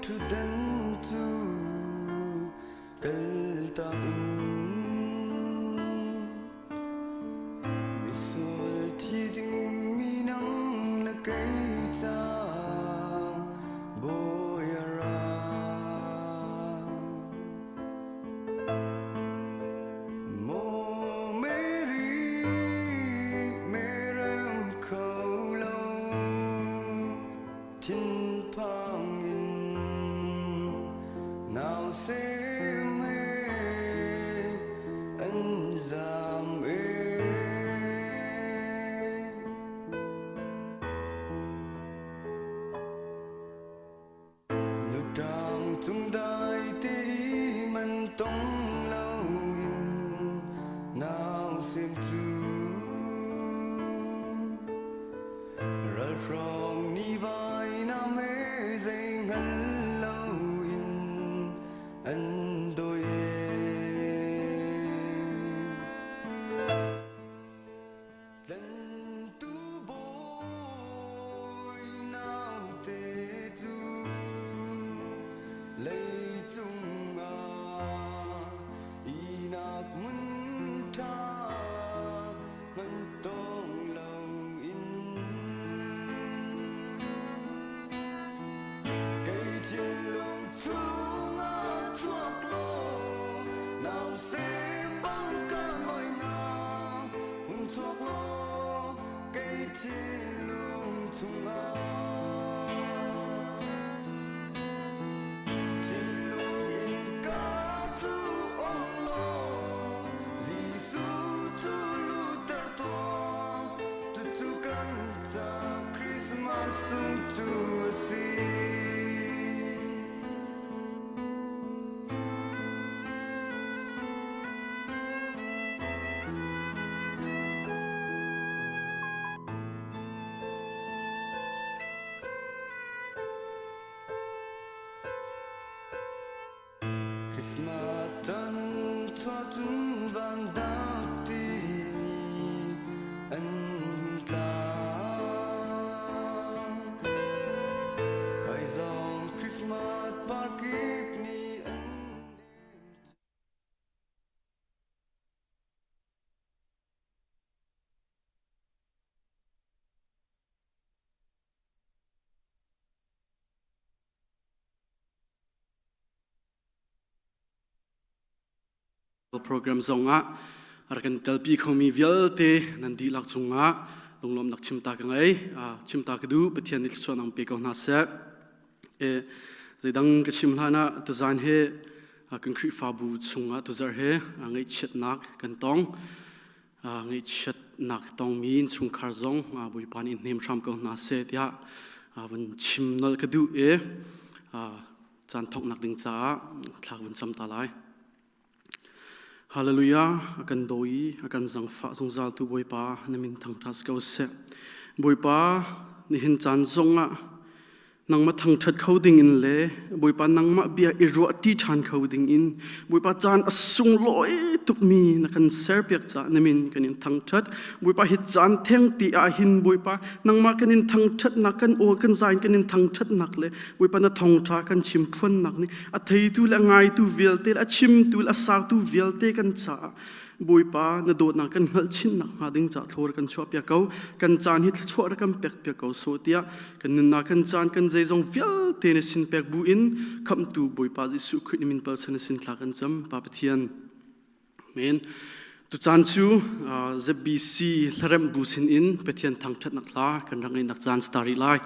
ṭhutdan cu kaltak in misual thi dingmi nang le kei ca bawi a ra. Maw Mary, merem kho lo, thinphang in nausem he an zam e. Nutang cung dai te i man tong loin nausem cu ralhruang ni vai nam he zei hngal loin an dawi e. Tlentu bawi naute cu leicung ah ihnak hmun ṭha hman tong loin kei thinlung chungah chuak law nausem bang ka ngoi nga hung chuak law kei thinlung chungah thinlung in ka cu ong law Jesuh cu lutter tuah tutu kan ca Christmas sung cu a si. Christmas tan thua cun van dak tini an tla. Phaizawng Christmas parkip nih an Program zongah rak kan telpi khomi vialte nan dihlak cungah lunglawmhnak chimta ka ngei. Chimta ka duh. Pathian nih thluachuah nang pe ko hna seh. E, zeidang ka chim hlan ah tuzan hi kan Khrihfabu chungah tuzarh hi ngaihchiatnak kan tong. Ngaihchiatnak tongmi innchungkhar zong Bawipa nih hnem hram ko hna seh tiah van chim nolh ka duh i caan thawknak ding caah thla van cam ta lai. Hallelujah, a kan daw i a kan zangfah zungzal tu Bawipa na min thangṭhat ko seh. Bawipa, nihin caan zongah nangmah thangṭhat kho ding in le Bawipa nangmah bia i ruah ṭi ṭhan kho ding in Bawipa caan a sunglawi tukmi na kan serpiak caah na min kan in thangṭhat. Bawipa hi caan theng ti ah hin Bawipa nangmah kan in thangṭhatnak kan aw kan zain kan in thangṭhatnak le Bawipa na thawngṭha kan chim phuannak nih a theitu le a ngaitu vialte le a chimtu le a sartu vialte kan caah Bawipa na dawtnak kan hngalh chinnak hnga ding caah thlawr kan chuahpiak ko. Kan caan hi thluachuah rak kan pekpiak ko sawh tiah kan nunnak kan caan kan zeizong vialte na sin pek bu in khamhtu Bawipa Jesuh Khrih min palchan na sin thla kan cam Pa Pathian. Amen. Tucaan cu ZBC hlaremh bu sin in Pathian thangṭhatnak hla kan rak ngeihnak caan si ta rih lai.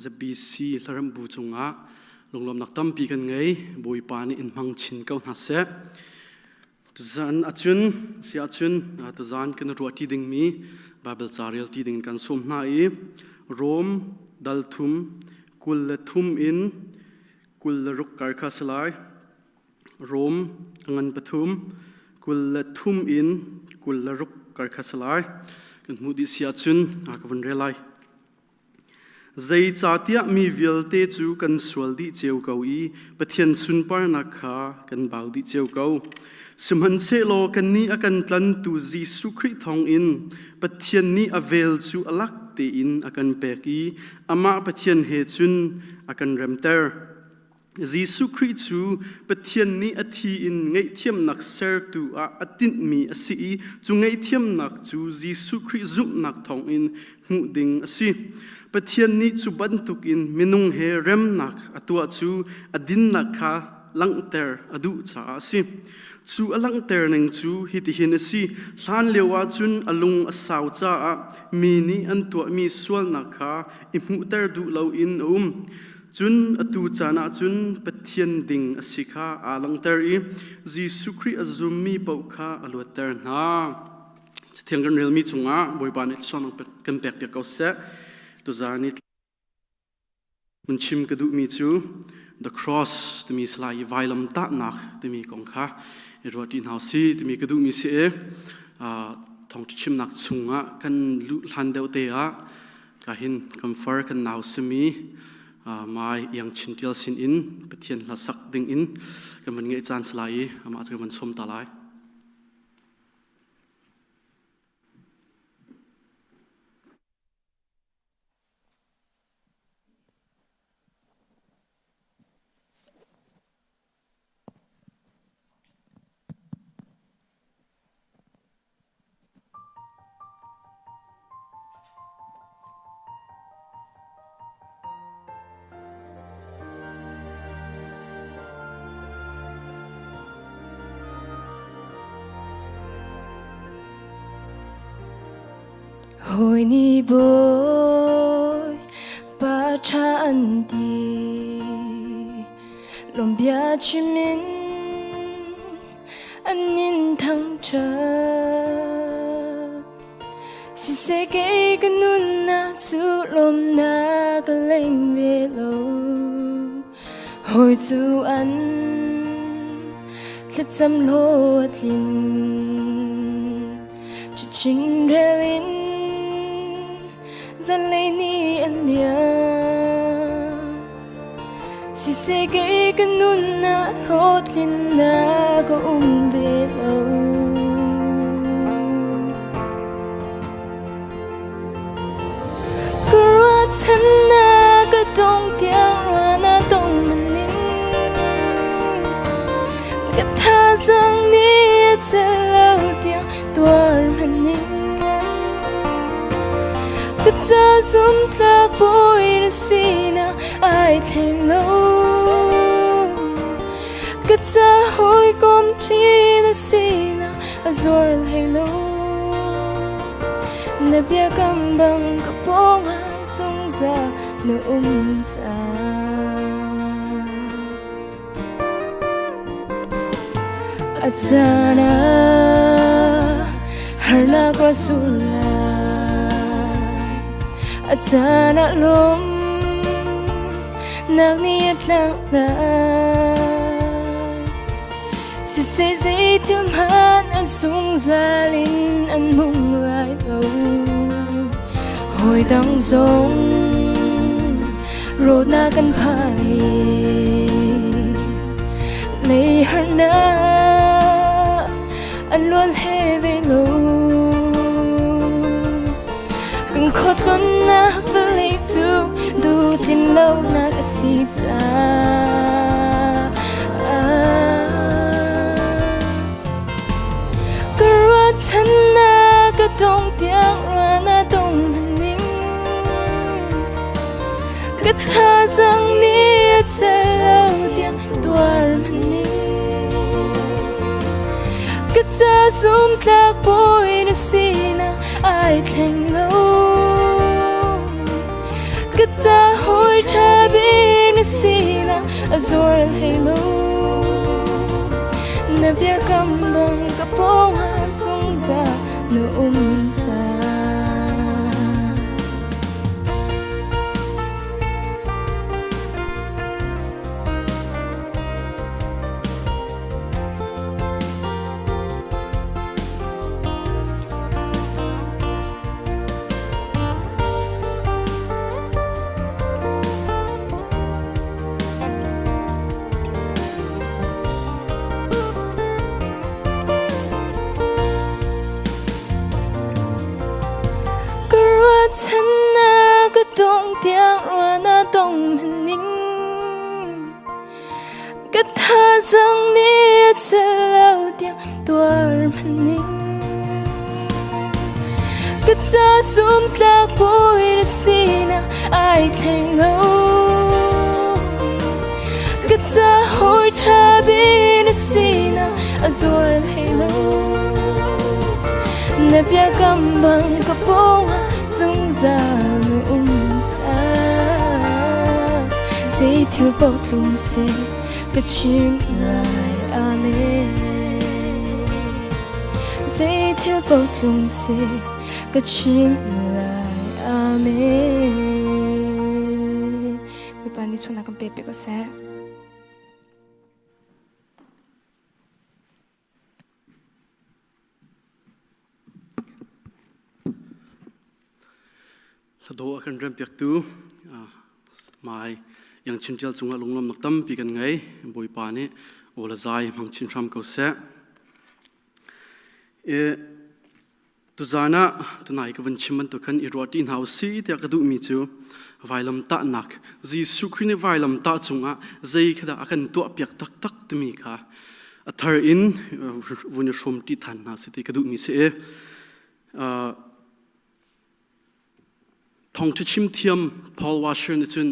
ZBC hlaremh bu cungah lunglawmnak tampi kan ngei. Bawipa nih in hmang chin ko hna seh. Tuzan ahcun si ahcun tuzan kan ruah ṭi dingmi Baibal ca rel ṭi ding kan sawm hna i Rom dal thum 23 in 26 kar kha si lai. Rom ngan pathum 23 in 26 kar kha si lai. Kan hmuh dih si ahcun ka vun rel lai. Zeicahtiah mi vialte cu kan sual dih cio ko i Pathian sunparnak kha kan bau dih cio ko. Sihmanhsehlaw kannih a kan tlantu Jesuh Khrih thawngin Pathian nih a vel cu a lak tein a kan pek i amah Pathian he cun a kan remter. Jesuh Khrih cu Pathian nih a thi in ngaihthiamnak sertu ah a tinhmi a si i cu ngaihthiamnak cu Jesuh Khrih zumhnak thawngin hmuh ding a si. Pathian nih cu bantukin minung he remnak a tuah cu a dinnak kha langhter a duh caah a si. Cu a langhter ning cu hitihin a si. Hlan lio ahcun a lung a sau caah mi nih an tuahmi sualnak kha i hmuhter duh loin a um. Cun atu caan ah cun Pathian ding a si kha aa langhter i Jesuh Khrih a zummi paoh kha a luatter hna. Cathiang kan relmi cungah Bawipa nih thluachuahnak kan pekpiak ko seh. Tuzaan i mun chim ka duhmi cu The Cross timi salai i vailam tahnak timi kong kha i ruah ṭi hna usih timi ka duhmi si i thawngṭha chimnak chungah kan luh hlan deuh te ah Ka hin kan far kan nau simi mai iang chin tial sin in Pathian hla sak ding in kan van ngeih caan salai i amah cu kan van sawm ta lai. Hawi nih bawi pa ṭha an ti, lawm bia chim in an in thangṭhat. Siseh kei ka nunnak cu lawmnak ka leng ve lo. Hawi cu an thlacam hlawh a tlin. Chin rel in zanlei ni an liam. Siseh kei ka nunnak hlawhtlinnak a um ve lo. Ka ruahchannak ka dong tiang ruah na dong maning. Ka thazaang nih a celh lo tiang tuar maning. Ka ca zumtlak bawi na sinak ai thleng lo. Ka ca hawikom ṭhi na sinak a zuar hlei lo. Na biakam bang ka pawngah zungzal na um cang. A caan ah harnak a sul lai. A caan ah lawmnak nih a tlak lai. Siseh zeithil hmanh an zungzal in an hmung lai lo. Hawi dang zong rawtnak kan phan i lei harnak an luan he ve lo. Kan khuatlunnak vawlei cu duhtlin lonak a si caah. Ka ruahchannak ka dong tiang ruah na dong ning. Ka thazaang nih a cel lo tiang tuar ning. Ka ca zumtlak bawi na sinak ai thleng lo. Ka Ka ca hawi ṭha bik na sinak a zuar hlei lo. Na biakam bang ka pawngah zungzal na um cang. Ka ruahchannak ka dong tiang ruah na dong hmanning Ka thazaang nih a celh lo tiang tuar hmanning Ka ca zumtlak bawi na sinak ai thleng lo Ka ca hawi ṭha bik na sinak a zuar hlei lo Na biakam bang ka pawngah zungzal na um cang Zei thil paoh tlung seh ka chim lai amen Zei thil paoh tlung seh ka chim lai amen Bawipa nih sualnak kan pe pe ko seh. Hlado a kan rempiaktu mai yang chintial cungah lunglawmnak tampi kan ngei. Bawipa nih aw le zai hmang chin hram ko seh. E, tuzan ah tunai ka vun chim bantuk khan i ruah ṭi hna usih tiah ka duhmi cu vailam tahnak Jesuh Khrih nih vailam tah cungah zei kha dah a kan tuahpiak taktak timi kha a thar in vun i hrawm ṭi than hna si ti ka duhmi si i Thawngṭha chim thiam Paul Washer nih cun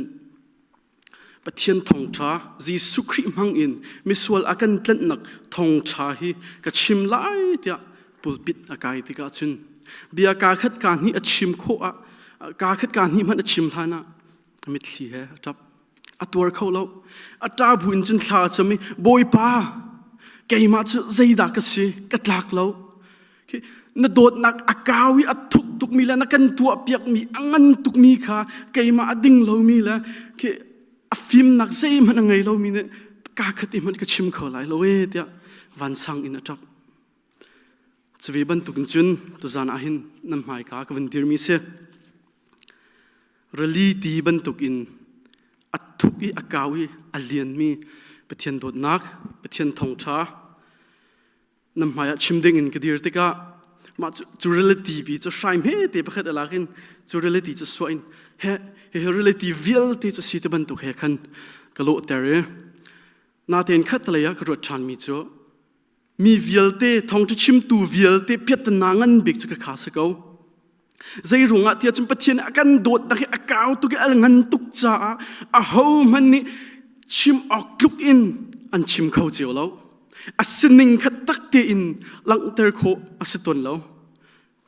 Pathian thawngṭha Jesuh Khrih hmang in misual a kan tlanhnak thawngṭha hi ka chim lai tiah pulpit a kai tikah cun bia kaa khat kaa hnih a chim khawh ah kaa khat kaa hnih hmanh a chim hlan ah mitthli he a ṭap. A tuar kho lo. A ṭa bu in cun thla a cam i Bawipa keimah cu zeidah ka si ka tlak lo. Na dawtnak a kau i a thuk tukmi le na kan tuahpiakmi a ngan tukmi kha keimah a ding lomi le khi a fimnak zeihmanh a ngei lomi nih kaa khat i hmanh ka chim kho lai lo e tiah vansang in a ṭap. Cuve bantukin cun tuzan ah hin nan hmaika ka vun dirmi si. Rili ti bantukin a thuk i a kau i a lianmi Pathian dawtnak, Pathian thawngṭha, nan hmaiah chim ding in ka dir tikah mah cu reality bi cu hrai hme te pakhat a lak in cu reality cu suah in he he reality vialte cu si te bantuk he khan ka lawhter i natein khat lei ah ka ruat ṭhan mi cu mi vialte thawngṭha chimtu vialte piattana ngan bik cu ka kha si ko Zei ruangah tiah cun Pathian a kan dawtnak hi a kau tuk i a ngan tuk caah ahohmanh nih chim awk tluk in an chim kho cio lo. A sining kha tak tein langhter khawh a si tawn lo.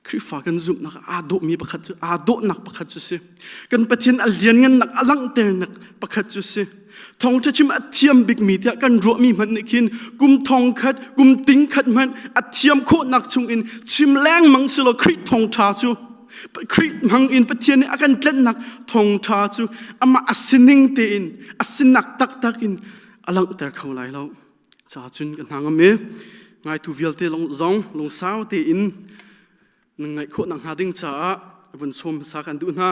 Khrihfa kan zumhnak aa dawhmi pakhat cu aa dawhnak pakhat cu si. Kan Pathian a lianngannak a langhternak pakhat cu si. Thawngṭha chim a thiam bikmi tiah kan ruahmi hmanh nih khin kum thong khat, kum ting khat hmanh a thiam khawhnak chungin chim lengmang si law Khrih thawngṭha cu Khrih hmang in Pathian nih a kan tlenhnak thawngṭha cu amah a sining tein a sinak taktak in a langhter kho lai lo. Ca cun ka hna ngam i ngaitu vialte zong lungsau tein na ngaih khawh nakhnga ding caah vun sawm hmasa kan duh hna.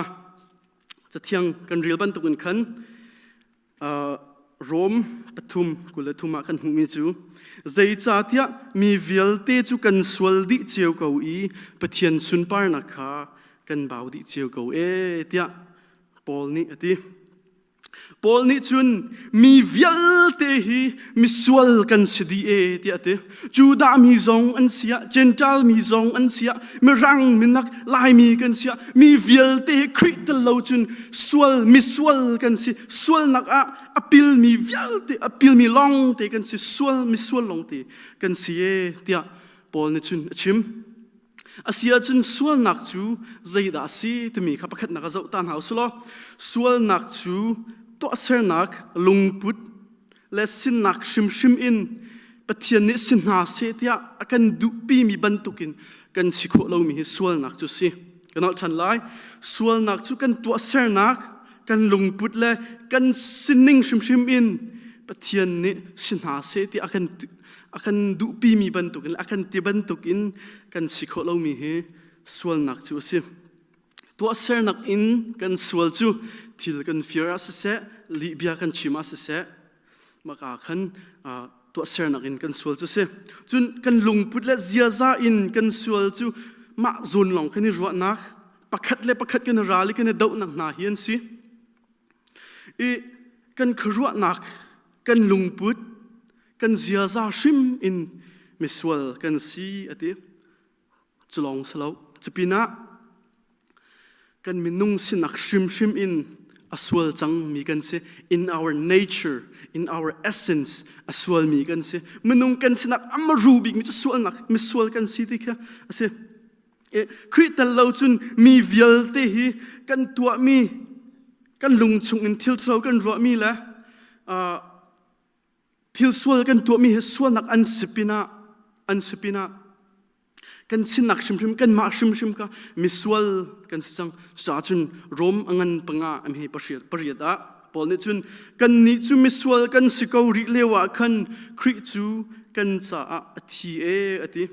Cathiang kan rel bantukin khan Rom pathum 23 ah kan hmuhmi cu zeicahtiah mi vialte cu kan sual dih cio ko i Pathian sunparnak kha kan bau dih cio ko ee tiah Paul nih a ti. Paul nih cun mi vialte hi misual kan si dih e tiah a ti. Judah mi zong an si ah, Gentile mi zong an si ah, Mirang minak Laimi kan si ah, mi vialte hi Khrih tel lo cun sual misual kan si. Sualnak ah a pilmi vialte, a pilmi lawngte kan si. Sual misual lawngte kan si e tiah Paul nih cun a chim. Asi ahcun sualnak cu zeidah a si timi kha pakhatnak ah zoh ta hna usih law sualnak cu tuahsernak lungput le sinnak hrimhrim in Pathian nih si hna seh tiah a kan duhpimi bantukin kan si khawh lomi hi sualnak cu si. Kan holh ṭhan lai. Sualnak cu kan tuahsernak, kan lungput le kan sining hrimhrim in Pathian nih si hna seh tiah a kan a kan duhpimi bantukin a kan ti bantukin kan si khawh lomi hi sualnak cu a si. Tuahsernak in kan sual cu thil kan fir ah siseh, lihbia kan chim ah siseh, maka khan tuahsernak in kan sual cu si. Cun kan lungput le ziaza in kan sual cu mah zawn lawng kan i ruahnak, pakhat le pakhat kan i ral i kan i dohnak hna hi an si. I kan khuaruahnak, kan lungput, kan ziaza hrim in misual kan si a ti. Cu lawng si lo. Cupinah kan minung sinak hrimhrim in a sual cangmi kan si. In our nature, in our essence, a sualmi kan si. Minung kan sinak a maru bikmi cu sualnak, misual kan si ti kha a si. Khrih tel lo cun mi vialte hi kan tuahmi, kan lung chungin thil ṭhalo kan ruahmi le thil sual kan tuahmi hi sualnak an si pinah an si pinah kan sinnak hrimhrim kanmah hrimhrim kha misual kan si cang. Cucaah cun Rom a ngan panga am hi pariat ah Paul nih cun kannih cu misual kan si ko rih lio ah khan Khrih cu kan caah a thi e a ti.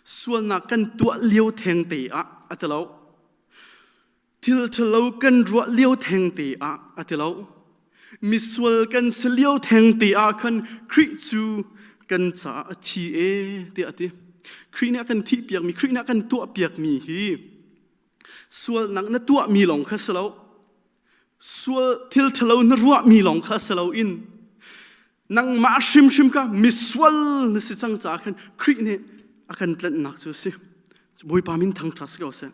Sualnak kan tuah lio thengte ah a ti lo. Thil ṭhalo kan ruah lio thengte ah a ti lo. Misual kan si lio thengte ah khan Khrih cu kan caah a thi e tiah a ti. Khrih nih a kan thihpiakmi, Khrih nih a kan tuahpiakmi hi sualnak na tuahmi lawng kha si lo. Sual thil ṭhalo na ruahmi lawng kha si loin nangmah hrimhrim kha misual na si cang caah khan Khrih nih a kan tlanhnak cu a si. Bawipa min thangṭhat si ko seh.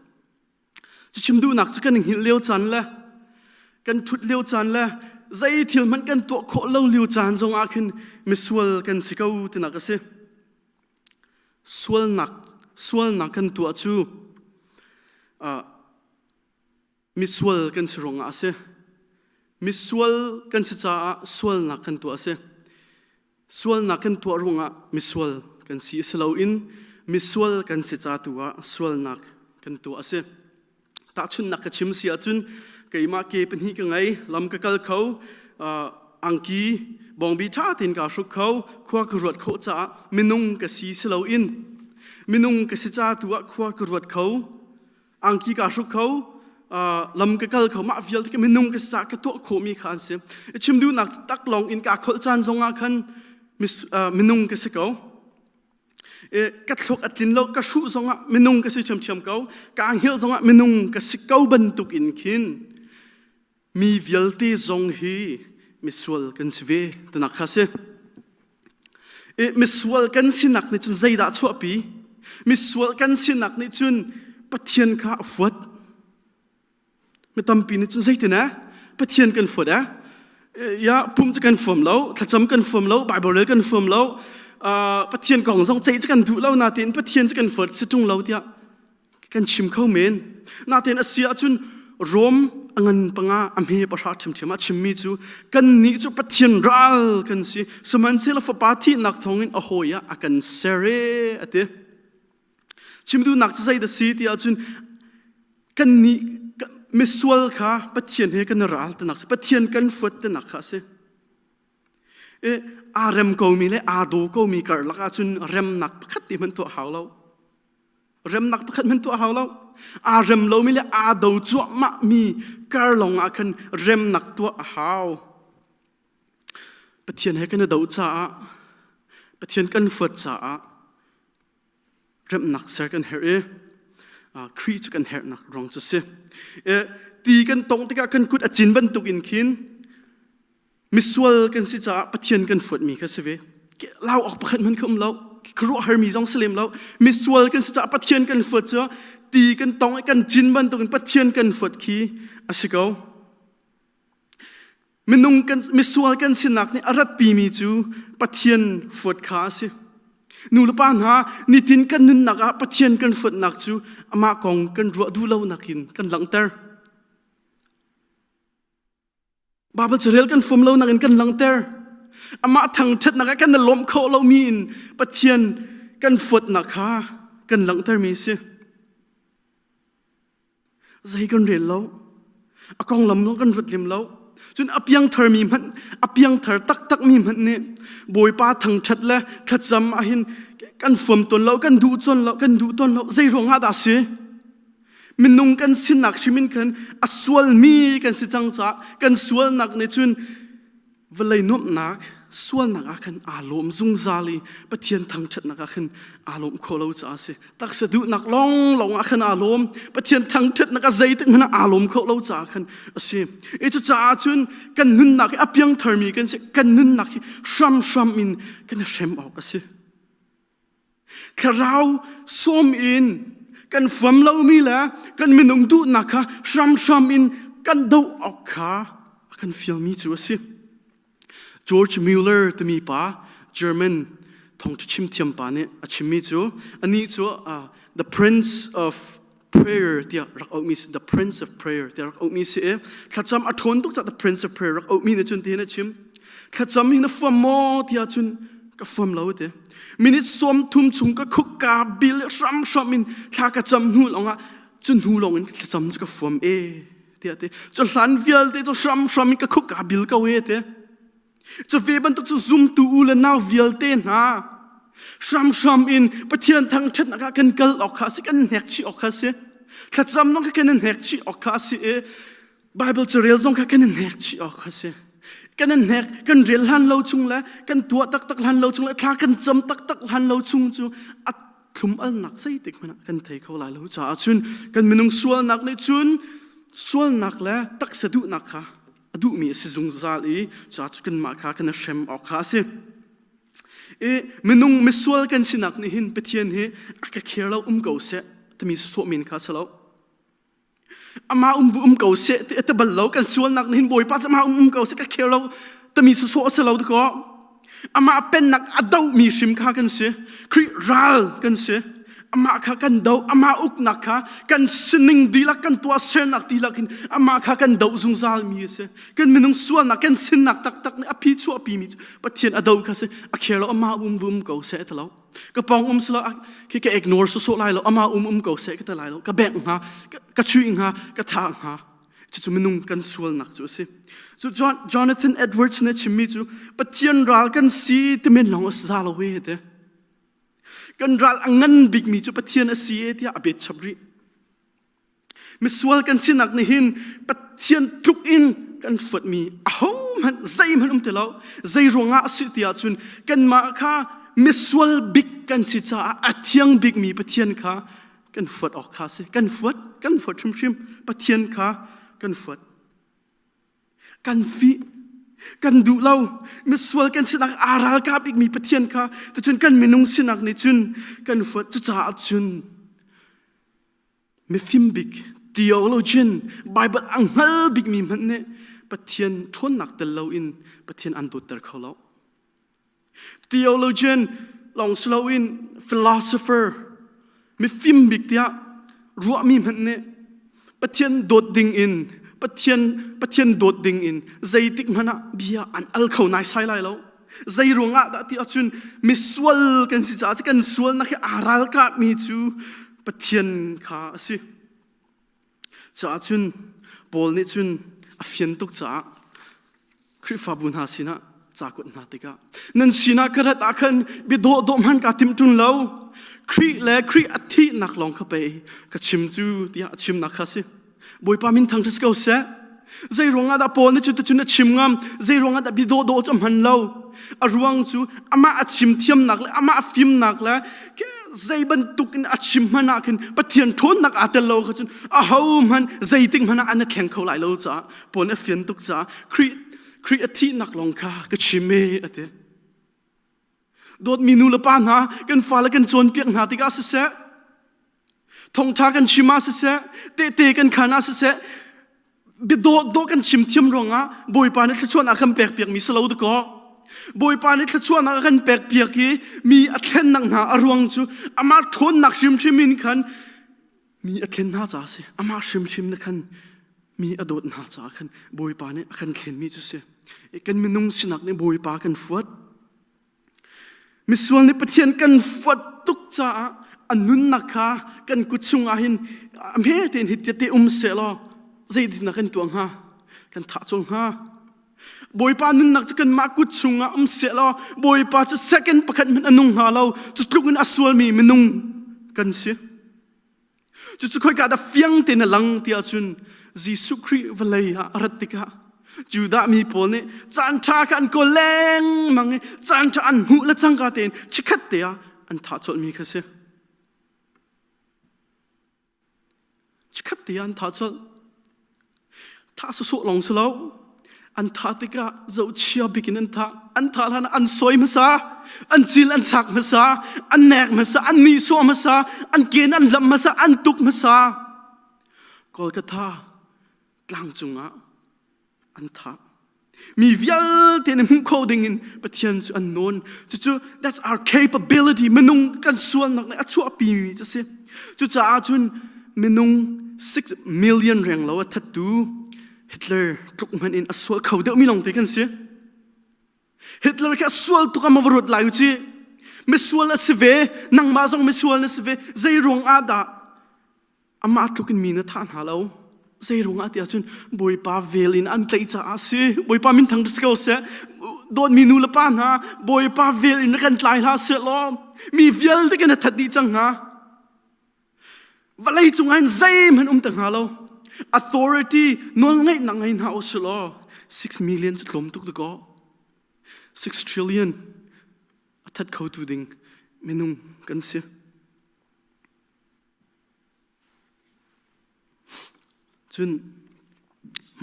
Cu chim duhnak cu kan hngilh lio caan le kan ṭhut lio caan le zei thil hmanh kan tuah khawh lo lio caan zong ah khin misual kan si ko tinak a si. Sualnak sualnak kan tuah cu uh, misual kan si ruangah a si. Misual kan si caah sualnak kan tuah a si. Sualnak kan tuah ruangah misual kan si si loin misual kan si ca tu ah sualnak kan tuah a si. Tahchunhnak ka chim si ahcun keimah ke pahnih ka ngei, lam ka kal kho, uh, angki bawngbi ṭha tein kaa hruk kho, khua ka ruat khawh caah minung ka si si loin minung ka si ca tu ah khua ka ruat kho, angki kaa hruk kho lam ka kal kho mah vialte ka minung ka sa ka tuah khawhmi kha an si chim duhnak tak lawng in kaa kholh caan zong ah khan minung ka si ko ka thluk a tlin lo ka hruh zong ah minung ka si ṭhiamṭhiam ko ka hngilh zong ah minung ka si ko bantuk in khin Mi vialte zong hi misual kan si ve tinak kha si. I misual kan sinak nih cun zeidah chuahpi? Misual kan sinak nih cun Pathian kha a fuat. Mi tampi nih cun zeitin eh? Pathian kan fuat eh? Ya pum cu kan fuam lo, thlacam kan fuam lo, Bible rel kan fuam lo, uh, Pathian kong zong ceih cu kan duh lo natein Pathian cu kan fuat si ṭung lo tiah kan chim kho men. Natein a si ahcun Rom a ngan panga a hme pahra ṭhiamṭhiam ah chimmi cu kannih cu Pathian ral kan si sihmanhsehlaw Fapa thihnak thawngin a hawi ah a kan ser e a ti. Chim duhnak cu zei dah si ti ahcun kannih misual kha Pathian he kan ral tinak si Pathian kan huat tinak kha a si. I aa rem komi le aa daw komi karlak ahcun remnak pakhat te hmanh tuah hau lo. Remnak pakhat hmanh tuah hau lo. Aa rem lomi le aa do cuahmahmi kar lawng ah khan remnak tuah a hau. Pathian he kan i do caah, Pathian kan huat caah remnak ser kan herh i Khrih cu kan herhnak ruang cu si. Ti kan tong tikah kan kut a cin bantuk in khin Misual kan si caah Pathian kan fuatmi kha si ve. Lau awk pakhat hmanh kha um lo. Khuaruahharmi zong si lem lo. Misual kan si caah Pathian kan fuat cu ti kan tong i kan cin bantukin Pathian kan fuat khi a si ko. Minung kan misual kan sinak nih a ratpimi cu Pathian fuat kha a si. Nu le pa hna, nitin kan nunnak ah Pathian kan hruatnak cu amah kong kan ruah duh lonak in kan langhter. Baibal carel kan fum lo nak in kan langhter. Amah thangṭhatnak ah kan i lawmh khawh lomi in Pathian kan fuatnak kha kan langhtermi a si. Zei kan rel lo. A konglam zong kan ruat lim lo. Cun a piangtharmi hmanh, a piangthar taktakmi hmanh nih Bawipa thangṭhat le thlacam ahhin kan fuam tawn lo, kan duh tawn lo, kan duh tawn lo. Zei ruangah dah a si? Minung kan sinak hrim in khan a sualmi kan si cang caah kan sualnak nih cun vawlei nuamhnak sualnak ah khan aa lawm zungzal i Pathian thangṭhatnak ah khan aa lawm khawh lo caah a si. Taksa duhnak lawnglawng ah khan aa lawm. Pathian thangṭhatnak ah zeitik hmanh ah aa lawm khawh lo caah khan a si. I cucaah cun kan nunnak hi a piangtharmi kan si. Kan nunnak hi hramhram in kan i hrem awk a si. Thlarau sawm in kan huam lomi le kan minung duhnak kha hramhram in kan doh awk kha a kan fialmi cu a si. George Mueller timi pa German thawngṭha chim thiam pa nih a chimmi cu anih cu uh, the prince of prayer tiah rak auhmi si the prince of prayer tiah rak auhmi si i thlacam a ṭhawn tuk caah the prince of prayer rak auhmi nih cun tihin a chim thlacam hi na fuam maw tiah cun ka fuam lo ti minute sawm thum chung ka khuk ka bil hramhram in thla ka cam hnu lawngah cu hnu lawng in thlacam cu ka fuam e tiah ti cu hlan vialte cu hramhram in ka khuk ka bil ko e ti Cu ve bantuk cu zumtu u le nau vialte hna hramhram in Pathian thangṭhatnak ah kan kal awk kha a si, kan hnek chih awk kha a si. Thlacam zong kha kan in hnek chih awk kha a si i Bible carel zong kha kan in hnek chih awk kha a si. Kan in hnek, kan rel hlan lo chung le kan tuah taktak hlan lo chung le thla kan cam taktak hlan lo chung cu a thlum alnak zeitik hmanh ah kan thei kho lai lo caah cun kan minung sualnak nih cun sualnak le taksa duhnak kha a duhmi a si zungzal i cu cu kanmah kha kan i hrem awk kha a si. I minung misual kan sinak nih hin Pathian hi a ka kher lo um ko seh timi sawh men kha si lo. Amah um um ko seh ti a ti bal lo kan sualnak nih hin Bawipa cu amah um um ko seh ka kher lo timi sawh a si lo dakaw. Amah pennak a dohmi hrim kha kan si. Khrih ral kan si. Amah kha kan doh, amah uknak kha kan sining dihlak, kan tuahsernak dihlak in amah kha kan doh zungzalmi a si. Kan minung sualnak, kan sinnak taktak nih a phi chuahpimi cu Pathian a do kha si. A kher lo, amah um um ko seh ti lo. Ka pawng um si lo, khi ka ignore sawsawh lai lo, amah um um ko seh ka ti lai lo. Ka bengh hnga, ka chuih hnga, ka thah hnga. Cucu minung kan sualnak cu a si. Cu John, Jonathan Edwards nih a chimmi cu Pathian ral kan si timen lawng a za lo e ti. Kan ral a ngan bikmi cu Pathian a si e tiah a bet chap rih. Misual kan sinak nih hin Pathian tluk in kan fuatmi ahohmanh zeihmanh um ti lo. Zei ruangah a si ti ahcun kanmah kha misual bik kan si caah a thiang bikmi Pathian kha kan fuat awk kha a si kan fuat kan fuat hrimhrim Pathian kha kan fuat kan fih kan duh lo misual kan sinak aa ralkap bikmi Pathian kha tucun kan minung sinak nih cun kan fuat cucaah cun mifim bik theologian Bible a hngal bikmi hmanh nih Pathian ṭhawnnak tel loin Pathian an dawtter kho lo Theologian lawng si loin philosopher mifim bik tiah ruahmi hmanh nih Pathian dawt ding in Pathian Pathian dawt ding in zeitik hmanh ah bia an al kho naisai lai lo. Zei ruangah dah ti ahcun misual kan si caah kan sualnak hi aa ralkahmi cu Pathian kha a si. Caah cun Paul nih cun a fian tuk caah Khrihfabu hna sinah ca kuat hna tikah nan sinah ka rat ah khan bia dawhdawh hmanh kaa tim ṭung lo Khrih le Khrih a thihnak lawng kha pei ka chim cu tiah a chimnak kha a si Bawipa min thang si ko seh zei ruangah dah Paul nih cuticun a chim ngam zei ruangah dah bia dawhdawh cu a hman lo a ruang cu amah a chim thiamnak le amah a fimnak le zei bantuk in a chim hmanh ah khin Pathian ṭhawnnak aa tel lo kha cun ahohmanh zeitik hmanh ah an i thleng kho lai lo caah Paul nih a fian tuk caah Khrih Khrih a thihnak lawng kha ka chim e a ti. Dawtmi nu le pa hna kan fale kan cawnpiak hna tikah siseh thawngṭha kan chim ah siseh tehte kan khan ah siseh biadawh dawh kan chim thiam ruangah Bawipa nih thluachuahnak kan pek piakmi si lo dakaw. Bawipa nih thluachuahnak a kan pek piak i mi a thlennak hna a ruang cu amah ṭhawnnak hrimhrim in khan mi a thlen hna caah a si. Amah hrimhrim nih khan mi a dawt hna caah khan Bawipa nih a kan thlenmi cu si. Kan minung sinak nih Bawipa kan fuat. Misual nih Pathian kan fuat tuk caah a nunnak kha kan kut chungah hin a hme tein hi te um seh law zeitindah kan tuah hnga? Kan thah colh hnga. Bawipa nunnak cu kanmah kut chungah um seh law Bawipa cu second pakhat hmanh a nung hnga lo. Cu tluk in a sualmi minung kan si. Cucu khoika dah fiang tein a lang ti ahcun Jesuh Khrih vawlei ah a rat tikah Judah mi pawl nih caan ṭha kha an kawl lengmang i caan ṭha an hmuh le cangka tein chikkhat te ah an thah colhmi kha si. Chikkhat te ah an thah colh. Thah sawsawh lawng si lo. An thah tikah zohchia bik in an thah. An thah hlan ah an sawi hmasa, an cil an chak hmasa, an nek hmasa, an nihsawh hmasa, an ken an lamh hmasa, an tuk hmasa. Kolkatha tlang cungah an thah. Mi vialte nih hmuh kho ding in Pathian cu an nawn. Cucu that's our capability. Minung kan sualnak nih a chuahpi mi cu si. Cucaah cun minung 6 million reng lo a thattu Hitler tluk hmanh in a sual kho deuhmi lawngte kan si. Hitler khi a sual tuk a ma va ruat lai u ci. Misual a si ve, nangmah zong misual na si ve. Zei ruang ah dah Amah tluk in mi na thah hna lo. Zei ruangah ti ahcun Bawipa vel in an tlaih caah a si. Bawipa min thang si ko seh. Dawtmi nu le pa hna, Bawipa vel in kan tlai hlah seh law mi vialte kan that dih cang hnga. Vawlei cungah hin zeihmanh um te hnga lo. Authority nawlngeihnak ngei hna u sih law 6 million cu tlawm tuk dakaw. 6 trillion a that khotu ding minung kan si. Cun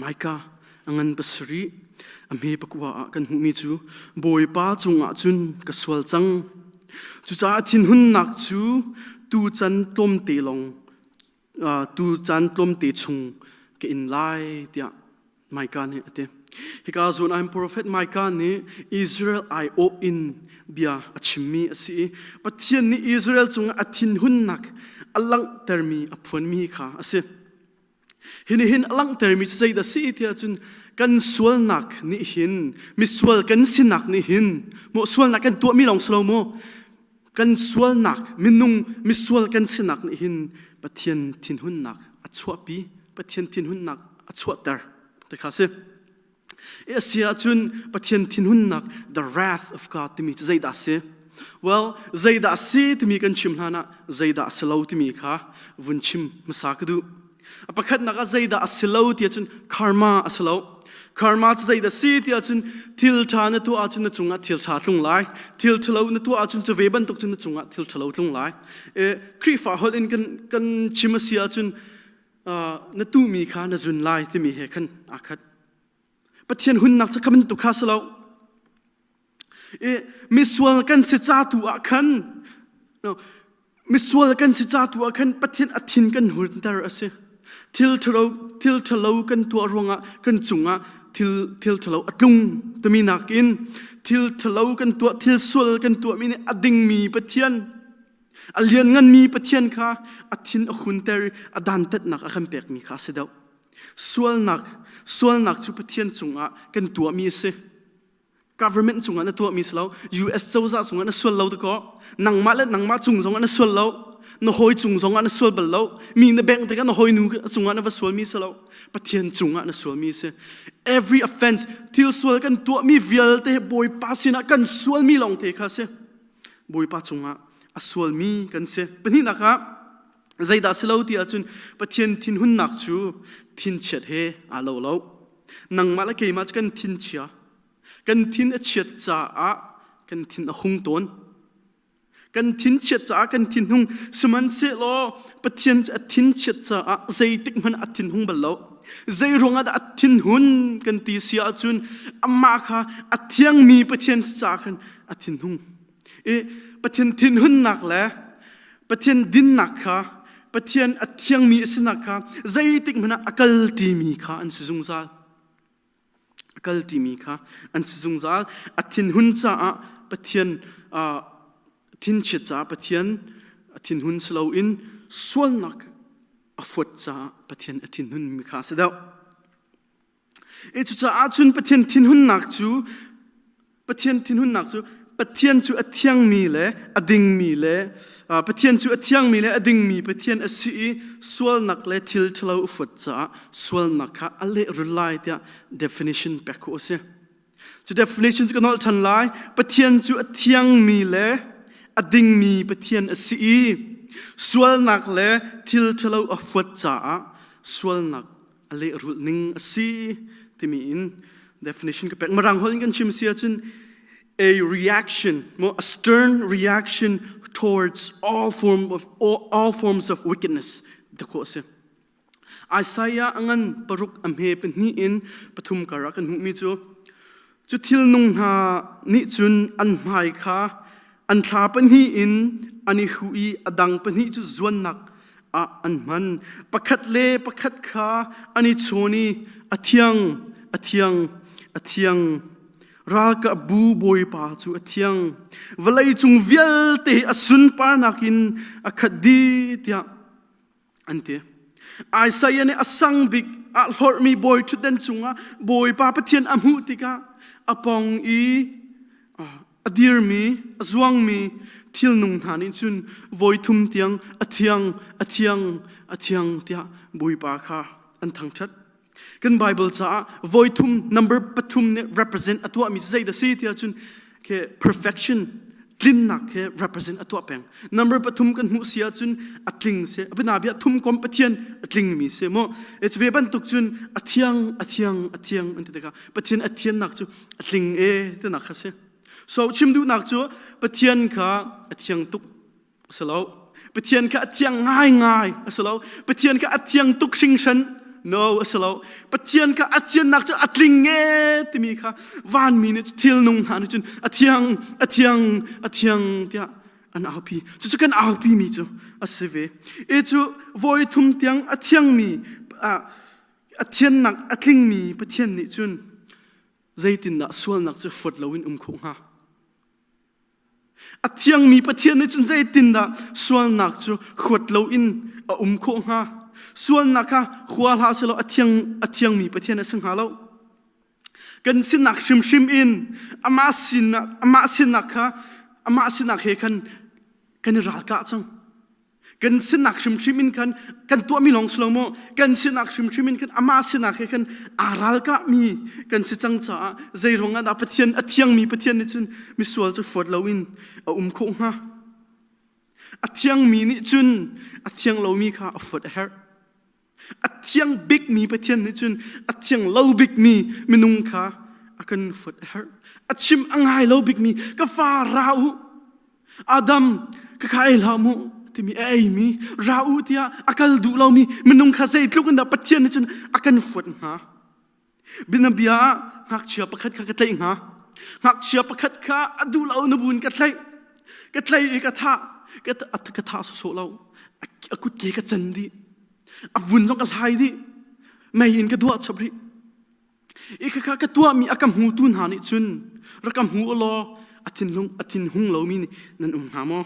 Micah a ngan pasarih a hme pakua ah kan hmuhmi cu Bawipa cungah cun ka sual cang. Cucaah thinhunnak cu tuchan tlawmte lawng tuchan tlawmte chung ka in lai tiah Micah nih a ti. Hika zawn ah profet Micah nih Israel aiawh in bia a chimmi a si i Pathian nih Israel cungah a thinhunnak a langhtermi a phuanmi kha a si. Hi nih hin a langhtermi cu zeidah a si tiah cun kan sualnak nih hin misual kan sinak nih hin maw sualnak kan tuahmi lawng si lo maw kan sualnak minung misual kan sinak nih hin Pathian thinhunnak a chuahpi Pathian thinhunnak a chuahter ti kha si a si ahcun Pathian thinhunnak the wrath of God timi cu zeidah si well zeidah si timi kan chim hlan ah zeidah si lo timi kha vun chim hmasa ka duh A pakhatnak ah zeidah a si lo ti ahcun karma a si lo. Karma cu zeidah si ti ahcun thil ṭha na tuah ahcun na cungah thil ṭha tlung lai. Thil ṭhalo na tuah ahcun cu ve bantuk cun na cungah thil ṭhalo tlung lai. E, Khrihfa holh in kan, kan chim a si ahcun uh, na tuhmi kha na zun lai timi he khan aa khat. Pathian hunnak cu kha bantuk kha si lo. I misual kan si ca tu ah khan no, misual kan si ca tu ah khan Pathian a thin kan hunter a si. Thil ṭhalo thil ṭhalo kan tuah ruangah kan cungah thil thil ṭhalo a tlung timi nakin thil ṭhalo kan tuah thil sual kan tuahmi nih a dingmi Pathian a liannganmi Pathian kha a thin a hunter i a dantatnak a kan pekmi kha a si deuh. Sualnak sualnak cu Pathian cungah kan tuahmi a si. Government cungah na tuahmi si lo. US cozah cungah na sual lo dakaw. Nangmah le nangmah cung zongah na sual lo. Na hawi cung zongah na sual bal lo. Mi na bengh tikah na hawi nu cungah na va sualmi si lo. Pathian cungah na sualmi si. Every offense, thil sual kan tuahmi vialte Bawipa sinah kan sualmi lawngte kha si. Bawipa cungah a sualmi kan si. Pahnihnak ah, zeidah si lo ti ahcun Pathian thinhunnak cu thinchiat he aa lo lo. Nangmah le keimah cu kan thin chia. Kan thin a chiat caah kan thin a hung tawn. Kan thin chiat caah kan thin hung. Sihmanhsehlaw Pathian cu a thin chiat caah zeitik hmanh a thin hung bal lo. Zei ruangah dah a thinhun kan ti si ahcun amah kha a thiangmi Pathian caah khan a thinhung. I Pathian thinhunnak le Pathian dinnak kha Pathian a thiangmi a sinak kha zeitik hmanh ah a kal timi kha an si zungzal. A kal timi kha an si zungzal. A thinhun caah Pathian thinchiat caah Pathian a thinhun si loin sualnak a fuat caah Pathian a thinhunmi kha a si deuh. I cucaah cun Pathian thinhunnak cu Pathian thinhunnak cu Pathian cu a thiangmi le a dingmi le Pathian cu a thiangmi le a dingmi Pathian a si i sualnak le thil ṭhalo a fuat caah sualnak kha a lehrul lai tiah definition pek khawh a si. Cu definition cu ka nolh ṭhan lai. Pathian cu a thiangmi le a dingmi Pathian a si i sualnak le thil ṭhalo a fuat caah sualnak a lehrulh ning a si timi in definition ka pek. Mirang holh in kan chim si ahcun a reaction, mo a stern reaction towards all form of all, all forms of wickedness ti khawh a si. Isaiah a ngan paruk a hme pahnih in pathum kar ah kan hmuhmi cu cu thil nung hna nih cun an hmai kha an thla pahnih in an i huh i a dang pahnih cu zuannak ah an hman. Pakhat le pakhat kha an i chawn i a thiang, a thiang, a thiang. Ralkapbu Bawipa cu a thiang. Vawlei cung vialte hi a sunparnak in a khat dih tiah an ti. Isaiah nih a sang bik ah hlorhmi bawi ṭhutdan cungah Bawipa Pathian a hmuh tikah a pong i a dirmi, a zuangmi thilnung hna nih cun voi thum tiang a thiang, a thiang, a thiang tiah Bawipa kha an thangṭhat. Kan Bible caah voi thum number pathum nih represent a tuahmi cu zeidah si tiah cun ke perfection tlinnak he represent a tuah peng. Number pathum kan hmuh si ahcun a tling si. Abina bia thum kom Pathian a tlingmi si mu. E ve bantuk cun a thiang a thiang a thiang an ti tikah Pathian a thiannak cu a tling e tinak kha si. So chim duhnak cu Pathian kha a thiang tuk a si lo. Pathian kha a thiang ngaingai a si lo. Pathian kha a thiang tuk hringhran no a si lo. Pathian kha a thiannak cu a tling e timi kha vanmi nih thilnung hna nih cun a thiang a thiang a thiang tiah an aupi. Cucu kan aupi mi cu a si ve. E cu voi thum tiang a thiangmi a thiannak a tlingmi Pathian nih cun zeitindah sualnak cu fuat loin um khawh hnga? A thiangmi Pathian nih cun zeitindah sualnak cu huat loin a um khawh hnga? Sualnak kha hua hlah selaw a thiang a thiangmi Pathian a si hnga lo. Kan sinak hrimhrim in amah sinak amah sinak kha amah sinak he khan kan i ralkah cang. Kan sinak hrimhrim in khan kan tuahmi lawng si lo maw? Kan sinak hrimhrim in khan amah sinak he khan aa ralkahmi kan si cang caah zei ruangah dah Pathian a thiangmi Pathian nih cun misual cu fuat loin a um khawh hnga? A thiangmi nih cun a thiang lomi kha a fuat a herh. A thiang bikmi Pathian nih cun a thiang lo bikmi minung kha a kan fuat a herh. A chim a ngai lo bikmi ka fa ra u Adam ka kha ei hlah mu timi a eimi ra u tiah a kal duh lomi minung kha zeitluk in dah Pathian nih cun a kan fuat hnga. Bianabia ah ngakchia pakhat kha ka tlaih hnga. Ngakchia pakhat kha a duh lo na buin ka tlaih. Ka tlaih i ka thah. Ka, ka thah sawsawh lo. A kutke ka can dih. A vun zong ka hlai dih. Mei in ka duah chap rih. I khakha ka tuahmi a ka hmutu hna nih cun rak ka hmu law a thinlung a thinhung lomi nan um hnga maw?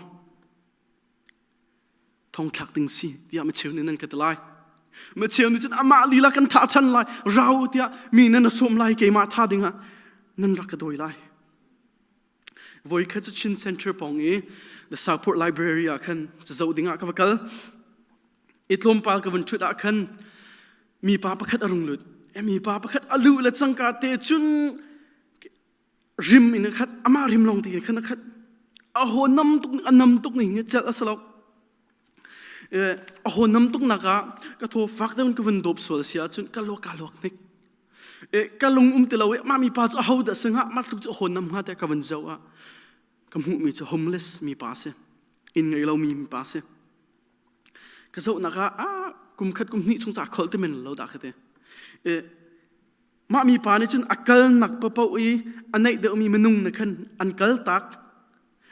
Thongthlak ding si tiah macheu nih nan ka ti lai. Macheu nih cun amah lila kan thah ṭhan lai rau tiah mi nan sawm lai keimah tha dingah nan rak ka dawi lai. Voikhat cu Chin Center pawng i the Southport Library ah khan cazoh dingah ka va kal. I tlawmpal ka vun ṭhut ah khan mipa pakhat a rung lut. Mipa pakhat a luh le cangka te cun rim in a khat amah rim lawng te in khan a khat. A haw nam tuk a nam tuk ning hi celh a si lo. A haw nam tuk nak ah ka thaw fak deuh in ka vun dawp sual si ahcun ka luak ka luak hnik. Ka lung um ti lo i mah mipa cu aho dah si hnga mah tluk cu a haw nam hnga tiah ka vun zoh ah ka hmuhmi cu homeless mipa a si. Inn ngei lomi mipa a si. Ka zohnak ah ah kum khat kum hnih chung ca kholh ti men lo dah ka ti. Mah mipa nih cun a kalnak paoh i a naih deuhmi minung nih khan an kal tak.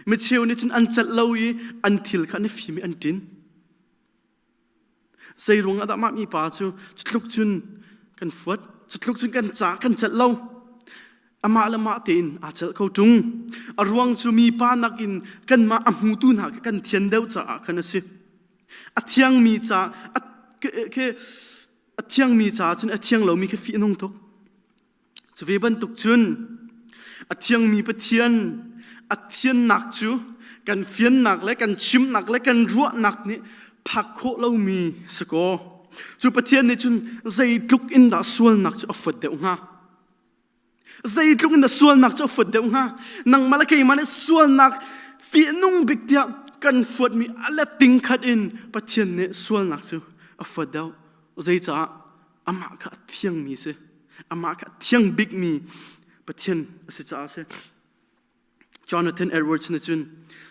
Micheu nih cun an celh lo i an thil kha an i fim i an ṭin. Zei ruangah dah mah mipa cu cutluk cun kan fuat, cutluk cun kan ca kan celh lo. Amah le mah tein aa celh ko ṭung. A ruang cu mipa nakin kanmah a hmutu hna kha kan thian deuh caah khan a si. A thiangmi ca a, a thiangmi caah cun a thiang lomi kha fih a nung tuk. Cu ve bantuk cun a thiangmi Pathian a thiannak cu kan fiannak le kan chimnak le kan ruahnak nih phak khawh lomi si kaw cu Pathian nih cun zeitluk in dah sualnak cu a fuat deuh hnga? Zeitluk in dah sualnak cu a fuat deuh hnga? Nangmah le keimah nih sualnak fihnung bik tiah kan fuatmi a let ting khat in Pathian nih sualnak cu a fuat deuh. Zeicah? Amah kha a thiangmi si. Amah kha a thiang bikmi Pathian a si caah a si. Jonathan Edwards nih cun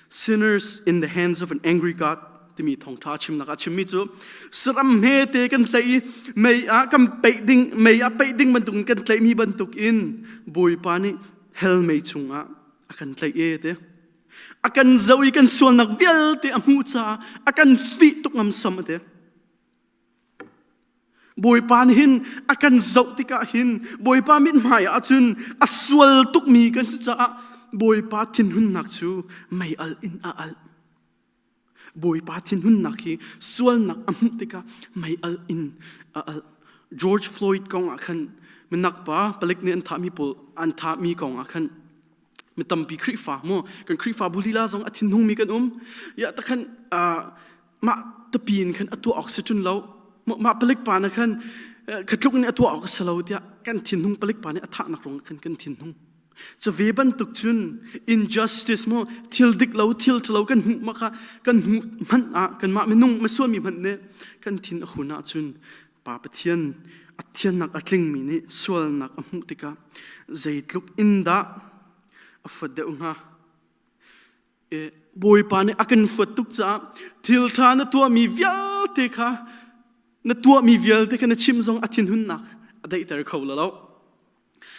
sinners in the hands of an angry God timi thawngṭha chimnak ah chimmi cu saram hmete kan tlaih i mei ah kan peih ding mei ah peih ding bantukin kan tlaihmi bantukin Bawipa nih hell mei chungah a kan tlaih e te a kan zoh i kan sualnak vialte a hmuh caah a kan fih tuk ngamsam a ti Bawipa nih hin a kan zoh tikah hin Bawipa mithmai ah cun a sual tukmi kan si caah Bawipa thinhunnak cu mei al in a alh. Bawipa thinhunnak hi sualnak a hmuh tikah mei al in a alh. George Floyd kong ah khan minak pa palik nih an thahmi pawl an thahmi kong ah khan mi tampi Khrihfa mu kan Khrihfabu lila zong a thinhungmi kan um. Ya takhan mah tapi in khan a tuah awk si ṭun lo mah palik pa na khan kha tluk in a tuah awk a si lo tiah kan thinhung palik pa nih a thahnak ruang khan kan thinhung cu ve bantuk cun injustice mu thil dik lo thil ṭhalo kan hmuh ma kha kan hmuh hmanh ah kanmah minung misual mi hmanh nih kan thin a hun ahcun Pa Pathian a thiannak a tlingmi nih sualnak a hmuh tikah zeitluk in dah a fuat deuh hnga Bawipa nih a kan fuat tuk caah thil ṭha na tuahmi vialte kha na tuahmi vialte kha na chim zong a thinhunnak a daihter kho lo.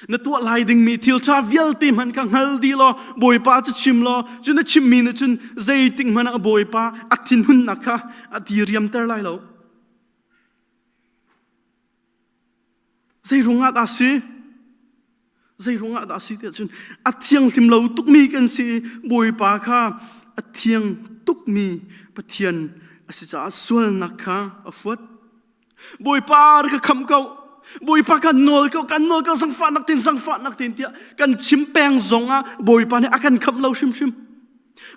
Na tuah lai dingmi thil ṭha vialte hmanh kha hngal dih law Bawipa cu chim law cu na chimmi nih cun zeitik hmanh ah Bawipa a thinhunnak kha a diriamter lai lo. Zei ruangah dah si? Zei ruangah dah si tiah cun a thianghlim lo tukmi kan si. Bawipa kha a thiang tukmi Pathian a si caah sualnak kha a fuat. Bawipa ka kham ko. Bawipa kan nawl ko, kan nawl ko, zangfahnak tin, zangfahnak tin tiah kan chim peng zongah Bawipa nih a kan khamh lo hrimhrim.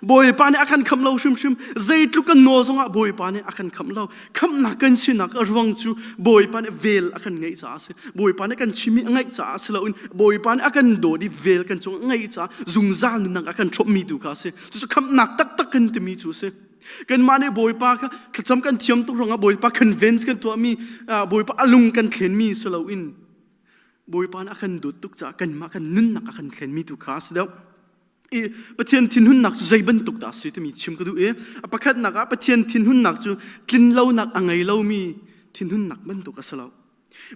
Bawipa nih a kan khamh lo hrimhrim. Zeitluk kan nawl zongah Bawipa nih a kan khamh lo. Khamhnak kan sinak a ruang cu Bawipa nih vel a kan ngeih caah a si. Bawipa nih kan chimmi a ngaih caah si loin Bawipa nih a kan dawt i vel kan cung a ngeih caah zungzal nunnak a kan ṭhawmhmi tu kha a si. Cucu khamhnak taktak kan timi cu a si. Kanmah nih Bawipa kha thlacam kan thiam tuk ruangah Bawipa convince kan tuahmi, Bawipa a lung kan thlenmi si loin Bawipa nih a kan dawt tuk caah kanmah kan nunnak a kan thlenmi tu kha a si deuh. I Pathian thinhunnak cu zei bantuk dah a si timi chim ka duh i a pakhatnak ah Pathian thinhunnak cu tlinlonak a ngei lomi thinhunnak bantuk a si lo.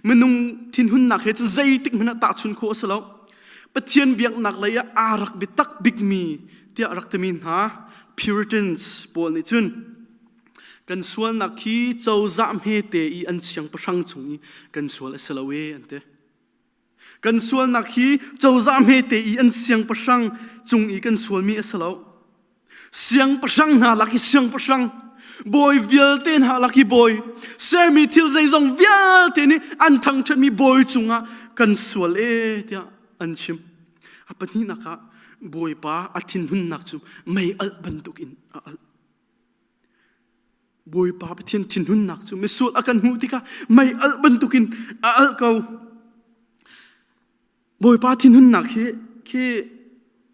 Minung thinhunnak he cun zeitik hmanh ah tahchun khawh a si lo. Pathian biaknak lei ah aa rak biatak bikmi tiah rak timi hna Puritans pawl nih cun kan sualnak hi cozah hmete i an siangpahrang chung i kan sual a si lo e an ti. Kan sualnak hi cozah hmete i an siangpahrang cung i kan sualmi a si lo. Siangpahrang hna lak i siangpahrang, bawi vialte hna lak i bawi, sermi thil zeizong vialte nih an thangṭhatmi bawi cungah kan sual e tiah an chim. A pahnihnak ah Bawipa a thinhunnak cu mei alh bantukin a alh. Bawipa Pathian thinhunnak cu misual a kan hmuh tikah mei alh bantukin a alh ko. Bawipa thinhunnak hi khi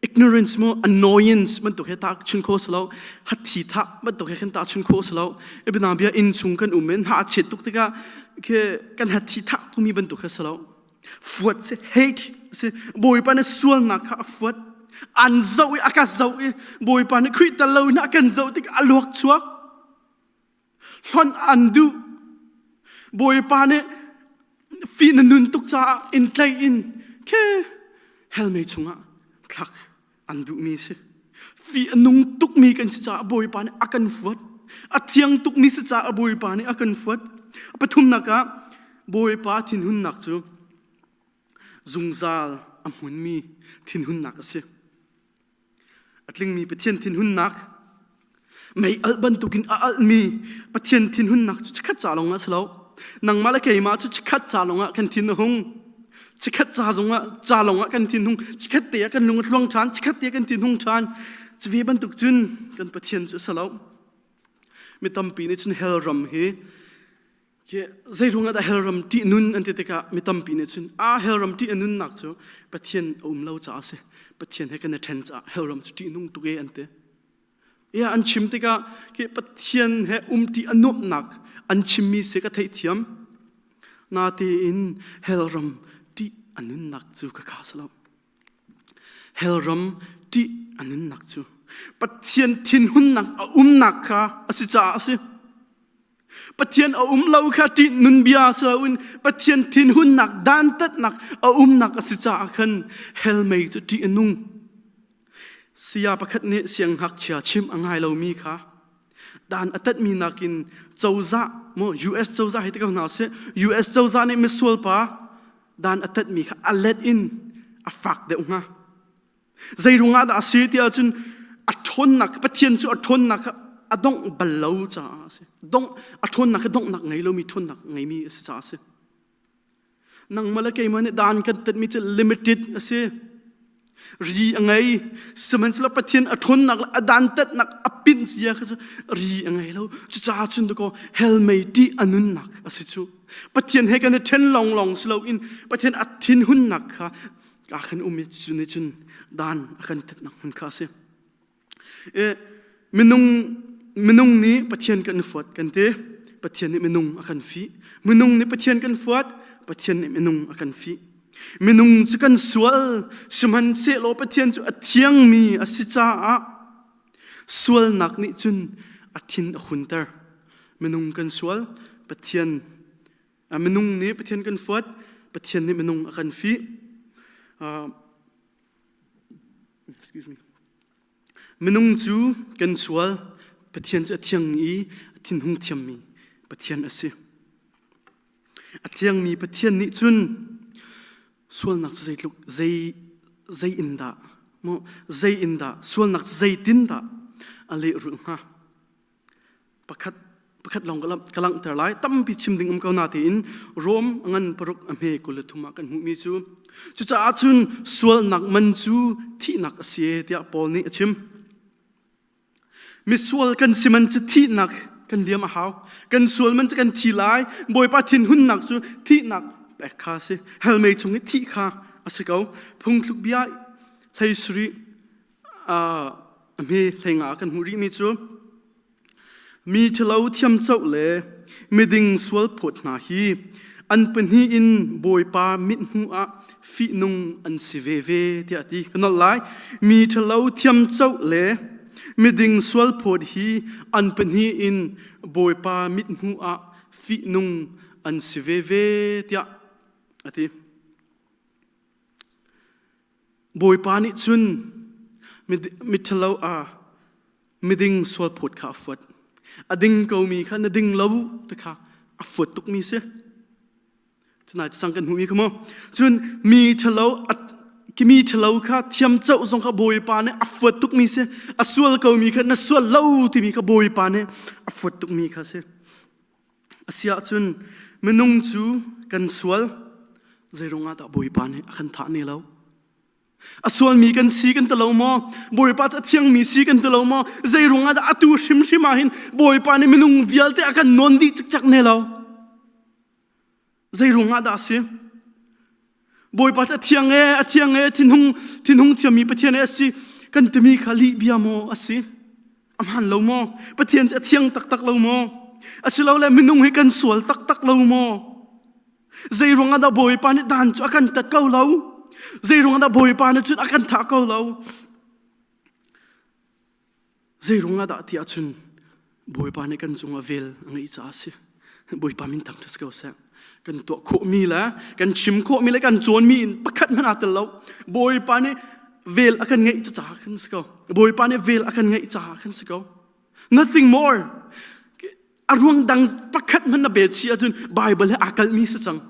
ignorance mu annoyance bantuk he tahchun kho si lo hathi thah bantuk he kan tahchun kho si lo ibina bia inn chung kan um in ha chet tuk tikah khi kan hathi thah tumi bantuk he si lo fuat si hate si Bawipa nih sualnak kha a fuat an zoh i a ka zoh i Bawipa nih Khrih tal lo in a kan zoh tik a luak chuak hlonh an duh Bawipa nih fi na nun tuk caah in tlei in khe hell mei chungah thlak an duhmi a si. Fih a nung tukmi kan si caah Bawipa nih a kan fuat. A thiang tukmi si caah Bawipa nih a kan fuat. A pathumnak ah Bawipa thinhunnak cu zungzal a hmunmi thinhunnak a si. A tlingmi Pathian thinhunnak, mei alh bantukin a alhmi Pathian thinhunnak cu chikkhat ca lawng ah a si lo. Nangmah le keimah cu chikkhat ca lawng ah kan thin a hung. Chikkhat ca zongah ca lawng ah kan thinhung. Chikkhat te ah kan lung a tluang ṭhan, chikkhat te ah kan thinhung ṭhan. Cu ve bantuk cun kan Pathian cu a si lo. Mi tampi nih cun hell ram hi Zei ruangah dah hell ram ṭih nun an ti tikah mi tampi nih cun a hell ram ṭih a nunnak cu Pathian a um lo caah a si. Pathian he kan i ṭhen caah hell ram cu ṭih nung tuk e an ti. Ia an chim tikah khi Pathian he umṭi a nuamhnak an chimmi si ka theihthiam. Natein hell ram ṭih a nunnak cu ka kha si lo. Hell ram ṭih a nunnak cu Pathian thinhunnak a umnak kha a si caah a si. Pathian a um lo kha ṭih nun bia si loin Pathian thinhunnak dantatnak a umnak a si caah khan hell mei cu ṭih a nung. Saya pakhat nih siangngakchia chim a ngai lomi kha dan a tatmi nakin cozah maw US cozah hei ti ko hna usih US cozah nih misual pa dan a tatmi kha a let in a fak deuh hnga. Zei ruangah dah a si ti ahcun a ṭhawnnak Pathian cu a ṭhawnnak kha a dongh bal lo caah a si. Dongh a ṭhawnnak kha donghnak ngei lomi ṭhawnnak ngeimi a si caah a si. Nangmah le keimah nih dan kan tatmi cu limited a si. Ri a ngei. Sihmanhsehlaw Pathian a ṭhawnnak le a dantatnak a pinh zia kha cu ri a ngei lo. Cucaah cun dakaw hell mei ṭih a nunnak a si cu. Pathian he kan i ṭhen lawnglawng si loin Pathian a thinhunnak kha a kan um i cu nih cun dan a kan tetnak hmun kha a si. Minung minung nih Pathian kan fuat kan ti. Pathian nih minung a kan fih. Minung nih Pathian kan fuat, Pathian nih minung a kan fih. Minung cu kan sual, sihmanhsehlaw Pathian cu a thiangmi a si caah sualnak nih cun a thin a hunter. Minung kan sual, Pathian minung nih Pathian kan fuat, Pathian nih minung a kan fih. Excuse me. Minung cu kan sual, Pathian cu a thiang i a thinhung thiammi Pathian a si. A thiangmi Pathian nih cun sualnak cu zeitluk zei zei in dah maw zei in dah sualnak cu zeitin dah a lehrulh hnga? Pakhat pakhat lawng ka langhter lai. Tampi chim ding um ko na tiin Rom ngan paruk a hme 23 ah kan hmuhmi cu cucaah cun sualnak man cu thihnak a si tiah Paul nih a chim. Misual kan si man cu thihnak kan liam a hau. Kan sual man cu kan thi lai. Bawipa thinhunnak cu thihnak pek kha a si. Hell mei chung i thih kha a si ko. Phungthluk bia hlei sarih a hme hlei nga kan hmuh rihmi cu mi ṭhalo thiamcoh le miding sualphawt hna hi an pahnih in Bawipa mithmuh ah fihnung an si veve tiah a ti. Ka nolh lai. Mi ṭhalo thiamcoh le miding sualphawt hi an pahnih in Bawipa mithmuh ah fihnung an si veve tiah a ti. Bawipa nih cun miṭhalo a miding sualphawt kha a fuat. A ding komi kha na ding lo ti kha a fuat tukmi si. Cunai cang kan hmuhmi kha mu. Cun mi ṭhalo mi ṭhalo kha thiamcoh zong kha Bawipa nih a fuat tukmi si. A sual komi kha na sual lo timi kha Bawipa nih a fuat tukmi kha si. Asiahcun minung cu kan sual, zeiruangah dah Bawipa nih a kan thah ne lo? A sualmi kan si kan ti lo maw? Bawipa cu a thiangmi si kan ti lo maw? Zeiruangah dah atu hrimhrim ah hin Bawipa nih minung vialte a kan nawn dih cikcek ne lo? Zeiruangah dah a si? Bawipa cu a thiang e, a thiang e, thinhung, thinhung thiammi Pathian e a si kan timi kha lih bia maw a si? A hmaan lo maw? Pathian cu a thiang taktak lo maw? Asilole minung hi kan sual taktak lo maw? Zeiruangah dah Bawipa nih dan cu a kan tat ko lo? Zeiruangah dah Bawipa nih cun a kan thah ko lo? Zeiruangah dah ti ahcun Bawipa nih kan cungah vel a ngeih caah a si. Bawipa min thangṭhat si ko seh. Kan tuah khawhmi le kan chim khawhmi le kan cawnmi in pakhat hmanh aa tel lo. Bawipa nih vel a kan ngeih caah khan si ko. Bawipa nih vel a kan ngeih caah khan si ko. Nothing more. A ruang dang pakhat hmanh na bet si ahcun Bible he aa kalhmi si cang.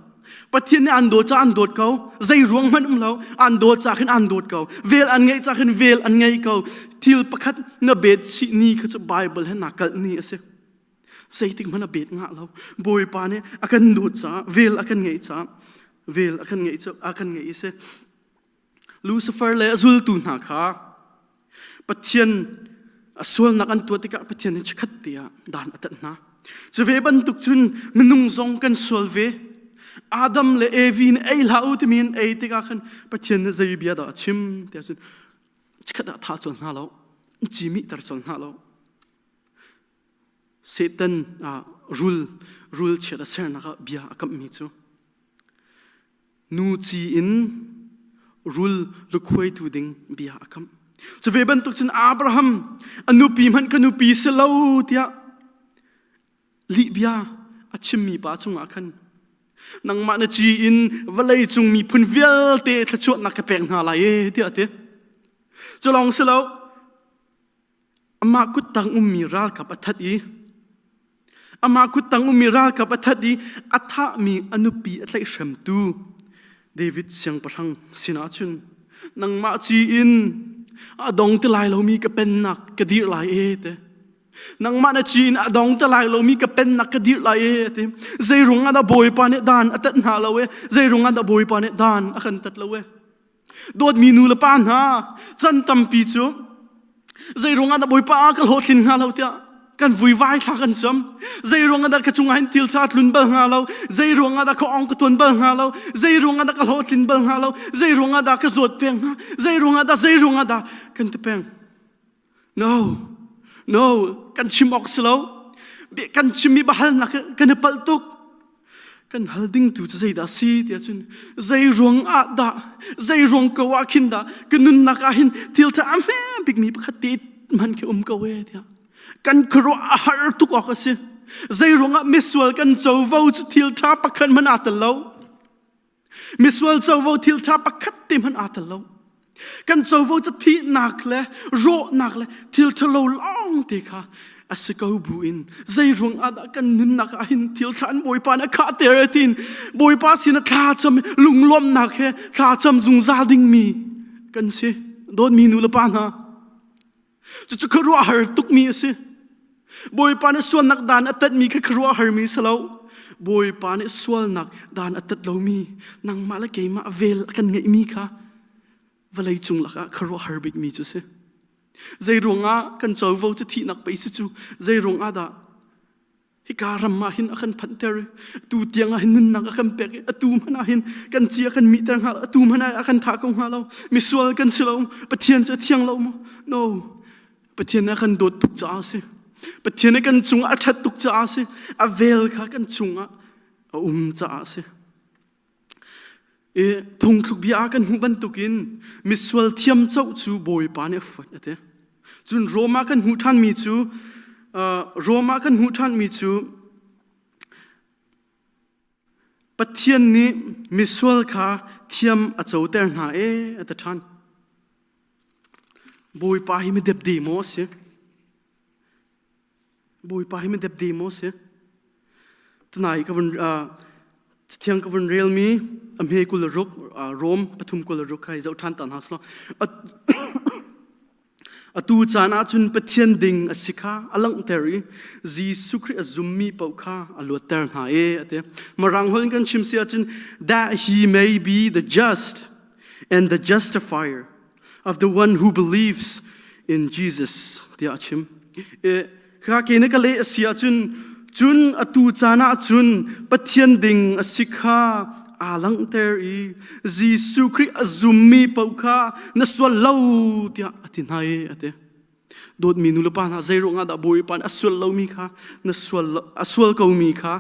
Pathian nih an dawt caah an dawt ko. Zei ruang hmanh um lo. An dawt caah khin an dawt ko. Vel an ngeih caah khin vel an ngei ko. Thil pakhat na bet chih ni kha cu Bible he naa kalh ni a si. Zeitik hmanh a bet ngah lo. Bawipa nih a kan dawt caah vel a kan ngeih caah vel a kan ngeih cu a kan ngeih i si. Lucifer le a zultu hna kha Pathian a sualnak an tuah tikah Pathian nih chikkhat te ah dan a tat hna. Cu ve bantuk cun minung zong kan sual ve. Adam le Evi nih ei hlah u timi in ei tikah khan Pathian nih zei bia dah a chim tiah cun chikkhat ah thah colh hna lo, cimih ter colh hna lo. Satan rul rul chiat a sernak ah bia a kamhmi cu nu ci in rul lukhuaitu ding bia a kamh. Cu ve bantuk cun Abraham a nupi hmanh ka nupi si lo tiah lihbia a chimmi pa cungah khan nangmah na ci in vawlei cung miphun vialte thluachuahnak ka pek hna lai e tiah a ti. Cu lawng si lo amah kuttang ummi ralkap a that i amah kuttang ummi ralkap a that i a thahmi a nupi a tlaihhremtu David siangpahrang sinah cun nangmah ci in a dong ti lai lomi ka pennak ka dirh lai e te nangmah na ci in a dong ti lai lomi ka pennak ka dirh lai e ti zei ruang ah dah bawipa nih dan a tat hna lo e zei ruang ah dah bawipa nih dan a kan tat lo e Dawtmi nu le pa hna, chan tampi cu zei ruangah dah Bawipa ka hlawhtlin hnga lo tiah kan vuivai thla kan cam. Zei ruangah dah ka cungah hin thil ṭha tlun bal hnga lo. Zei ruangah dah ka ong ka tuan bal hnga lo. Zei ruangah dah ka hlawhtlin bal hnga lo. Zei ruangah dah ka zawt peng hnga. Zei ruangah dah zei ruangah dah kan ti peng. No, no, kan chim awk si lo. Kan chimmi biahalnak kan i palh tuk. Kan hal ding tu cu zeidah si tiah cun zei ruang ah dah zei ruang ko ah khin dah ka nunnak ah hin thil ṭha a hme bikmi pakhat te hman khi um ko e tiah kan khuaruah a har tuk awk a si. Zei ruangah misual kan covo cu thil ṭha pakhat hmanh aa tel lo. Misual covo thil ṭha pakhat te hmanh aa tel lo. Kan covo cu thihnak le rawhnak le thil ṭhalo lawng te kha a si ko bu in zei ruang ah dah kan nunnak ah hin thil ṭha an Bawipa nih a khahter e tiin Bawipa sin ah thlacam lunglawmhnak he thlacam zungzal dingmi kan si. Dawtmi nu le pa hna, Cucu khuaruahhar tukmi a si. Bawipa nih sualnak dan a tatmi kha khuaruahharmi si lo. Bawipa nih sualnak dan a tat lomi nangmah le keimah vel a kan ngeihmi kha vawlei cung lakah khuaruahhar bikmi cu si. Zei ruangah kan covo cu thihnak pei si cu zei ruangah dah Hika ram ah hin a kan phanhter i atu tiang ah hin nunnak a kan pek i atu hmanh ah hin kan ci a kan mihter hnga lo atu hmanh ah a kan thah ko hnga lo misual kan si lo Pathian cu a thiang lo maw no Pathian a kan dawt tuk caah a si Pathian kan cungah a ṭhat tuk caah a si a vel kha kan cungah a um caah a si I phungthluk bia ah kan hmuh bantukin misual thiam coh cu Bawipa nih a fuat a ti. Cun Rome ah kan hmuh ṭhanmi cu Rome ah kan hmuh ṭhanmi cu Pathian nih misual kha thiam a coter hna e a ti ṭhan. Bawipa hi mi depde maw a si? Bawipa hi mi depde maw si? Tunai ka vun cathiang ka vun relmi a hme 26 Rom pathum 26 kha zoh ṭhan ta hna selaw atu caan ah cun Pathian ding a si kha a langhter i Jesuh Khrih a zummi paoh kha a luatter hna e a ti. Mirang holh in kan chim si ahcun that he may be the just and the justifier of the one who believes in Jesus tiah a chim. Kha ke na ka leh a si ahcun cun atu caan ah cun Pathian ding a si kha aa langhter i Jesuh Khrih a zummi paoh kha na sual lo tiah a ti hna i a ti. Dawtmi nu le pa hna zei ruangah dah Bawipa nih a sual lomi kha na sual a sual komi kha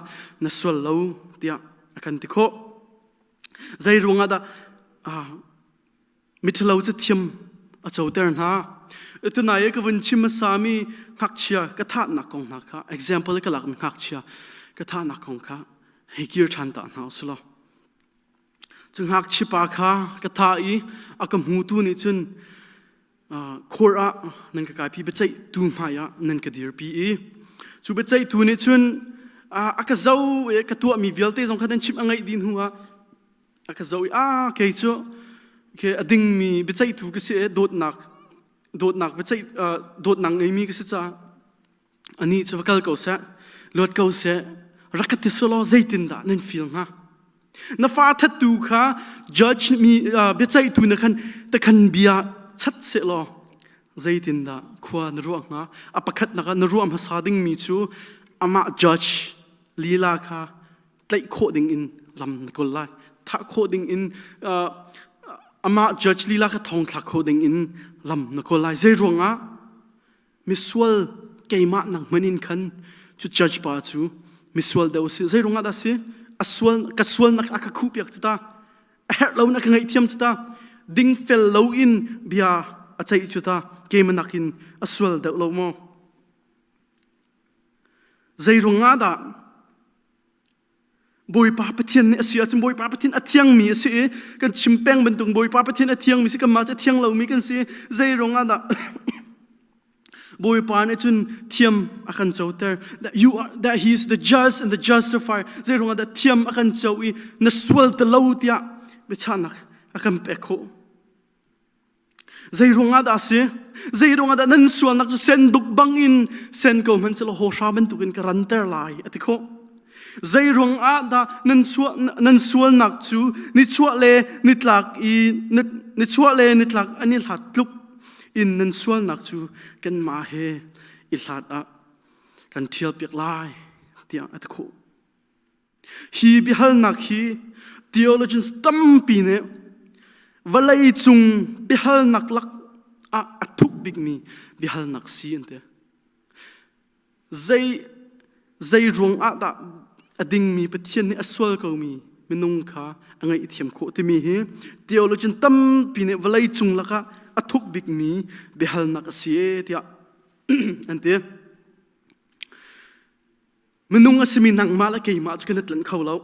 na sual lo tiah a kan ti khawh. Zei ruangah dah Miṭhalo cu thiam a coter hna. Tunai i ka vun chim hmasami ngakchia ka thahnak kong hna kha example ka lakmi ngakchia ka thahnak kong kha hei kir ṭhan ta hna usih law. Cu ngakchia pa kha ka thah i a ka hmutu nih cun court ah nan ka kaipi biaceihtu hmai ah nan ka dirpi i cu biaceihtu nih cun A ka zo i ka tuahmi vialte zong kha nan chimh a ngaih dih hnu ah a ka zo i a kei cu ke a dingmi biaceihtu ka si i dawtnak dawtnak biaceih dawtnak ngeimi ka si caah anih cu va kal ko seh luat ko seh rak ka ti selaw zeitindah nan feel hnga na fa thattu kha judge mi biaceihtu na khan ta khan bia chat seh law zeitindah khua na ruah hnga a pakhatnak ah na ruah hmasa dingmi cu amah judge lila kha tlaih khawh ding in lam na kawl lai thah khawh ding in amah judge lila kha thong thlak khawh ding in lam na kawl lai zei ruangah misual keimah nang hman in khan cu judge pa cu misual deuh si zei ruangah dah si a sual ka sualnak a ka khuh piak cu ta a herh lo in a ka ngaihthiam cu ta dingfel lo in bia a ceih cu ta keimah nakin a sual deuh lo maw zei ruangah dah Bawipa Pathian nih a si ahcun Bawipa Pathian a thiangmi a si i kan chim peng bantuk Bawipa Pathian a thiangmi si kanmah cu a thiang lomi kan si zei ruangah dah Bawipa nih cun thiam a kan coter that you are that he is the just and the justifier zei ruangah dah thiam a kan co i na sual ti lo tiah biachahnak a kan pek khawh Zei ruangah dah a si? Zei ruangah dah nan sualnak cu senduk bangin sen ko hmanh selaw hawhra bantukin ka ranter lai a ti khawh. Zei ruangah dah nan, sual, nan sualnak cu nichuah le nitlak i nichuah le nitlak an i hlat tluk in nan sualnak cu kanmah he i hlat ah kan ṭhialpiak lai tiah a ti khawh. Hi biahalnak hi theologians tampi nih vawlei cung biahalnak lak ah a thuk bikmi biahalnak si an ti. Zei, zei ruang ah dah a dingmi Pathian nih a sual komi minung kha a ngaihthiam khawh timi hi theologian tampi nih vawlei cung lakah a thuk bikmi biahalnak a si tiah an ti. Minung a simi nangmah le keimah cu kan i tlanh kho lo.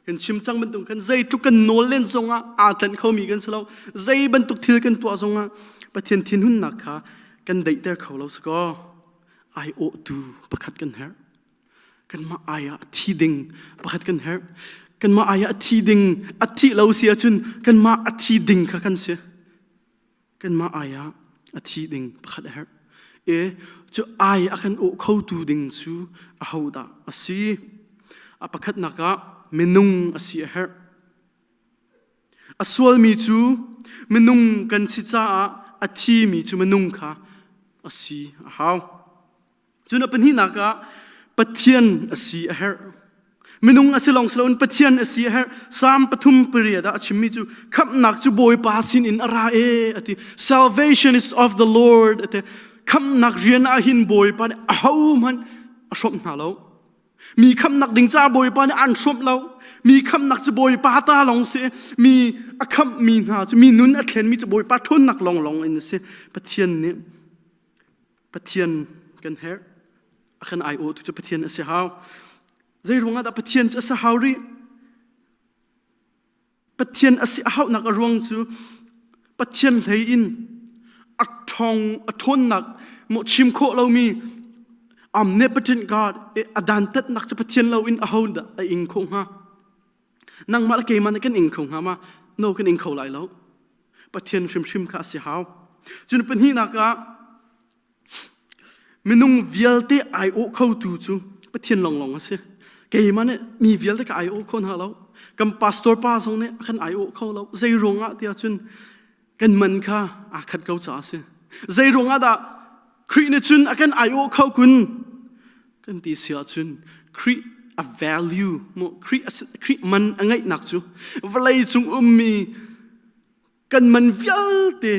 Kan chim cang bantuk kan zeitluk kan nawl len zongah aa tlanh khomi kan si lo. Zei bantuk thil kan tuah zongah Pathian thinhunnak kha kan daihter kho lo si kaw ai awhtu pakhat kan herh. Kanmah ai ah a thi ding pakhat kan herh. Kanmah ai ah a thi ding a thih lo si ahcun kanmah a thi ding kha kan si. Kanmah ai ah a thi ding pakhat a herh. E cu ai a kan awh khotu ding cu ahodah a si? A pakhatnak ah minung a si a herh. A sualmi cu minung kan si caah a thimi cu minung kha a si a hau. Cun a pahnihnak ah Pathian a si a herh. Minung a si lawng si loin Pathian a si a herh. Psalm 38 ah a chimmi cu khamhnak cu Bawipa sinin a ra e a ti. Salvation is of the Lord a ti. Khamhnak rian ah hin Bawipa nih ahohmanh a hrawmh hna lo. Mi khamhnak ding caah Bawipa nih an hrawmh lo. Mi khamhnak cu Bawipa ta lawng si. Mi a khamhmi hna cu mi nun a thlenmi cu Bawipa ṭhawnnak lawnglawng in a si. Pathian nih Pathian kan herh. A kan aiawhtu cu Pathian a si hau. Zei ruangah dah Pathian cu a si hau rih? Pathian a si a hauhnak a ruang cu Pathian hlei in a ṭhawng a ṭhawnnak maw chim khawh lomi omnipotent God a dantatnak cu Pathian lo in aho dah a ing khawh hnga? Nangmah le keimah nih kan ing kho hnga ma? No kan ing kho lai lo. Pathian hrimhrim kha a si hau. Cun pahnihnak ah minung vialte aiawh khotu cu Pathian lawnglawng a si. Keimah nih mi vialte ka aiawh kho hna lo. Kan pastor pa zong nih a kan aiawh kho lo. Zei ruangah tiah cun kan man kha aa khat ko caah a si. Zei ruangah dah Khrih nih cun a kan aiawh kho kun? Kan ti si ahcun Khrih a value mu Khrih Khrih man a ngeihnak cu vawlei cung ummi kan man vialte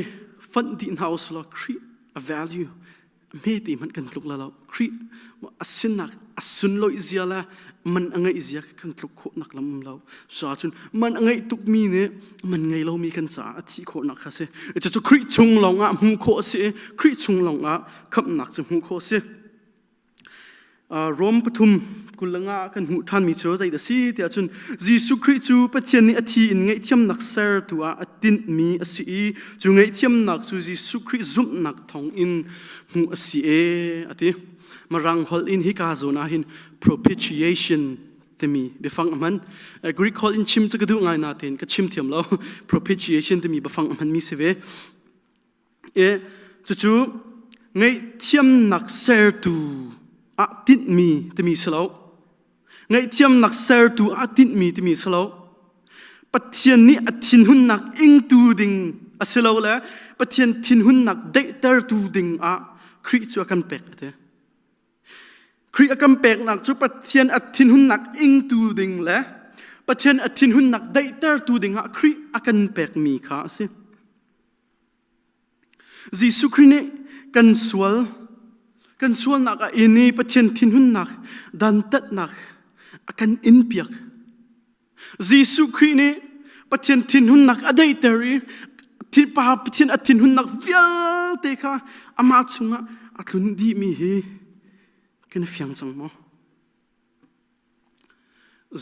fanh dih hna usulaw Khrih a value a hmete hmanh kan tluk la lo Khrih a sinak a sunlawih zia le man a ngeih zia kan tluk khawhnak lam um lo so ahcun man a ngeih tukmi nih man ngei lomi kan caah a thih khawhnak kha si cucu Khrih chung lawngah hmuh khawh a si i Khrih chung lawngah khamhnak cu hmuh khawh a si Rom pathum 25 kan hmuh ṭhanmi cu zei dah si tiah cun Jesuh Khrih cu Pathian nih a thi in ngaihthiamnak sertu ah a tinhmi a si i cu ngaihthiamnak cu Jesuh Khrih zumhnak thawngin hmuh a si e a ti. Mirang holh in hika zawn ah hin propitiation timi biafang a hman. Greek holh in chim cu ka duh ngai natein ka chim thiam lo. Propitiation timi biafang a hmanmi si ve. E, cucu ngaihthiamnak sertu ah tinhmi timi si lo. Ngaihthiamnak sertu ah tinhmi timi si lo. Pathian nih a thinhunnak ingtu ding a si lo le Pathian thinhunnak daihtertu ding ah Khrih cu a kan pek a ti. Khrih a kan peknak cu Pathian a thinhunnak ingtu ding le Pathian a thinhunnak daihtertu ding ah Khrih a kan pekmi kha a si. Jesuh Khrih nih kan sual kan sualnak ah in i Pathian thinhunnak dantatnak a kan inpiak. Jesuh Khrih nih Pathian thinhunnak a daihter i Pa Pathian a thinhunnak vialte kha amah chungah a tlun dihmi hi kan i fiang cang maw?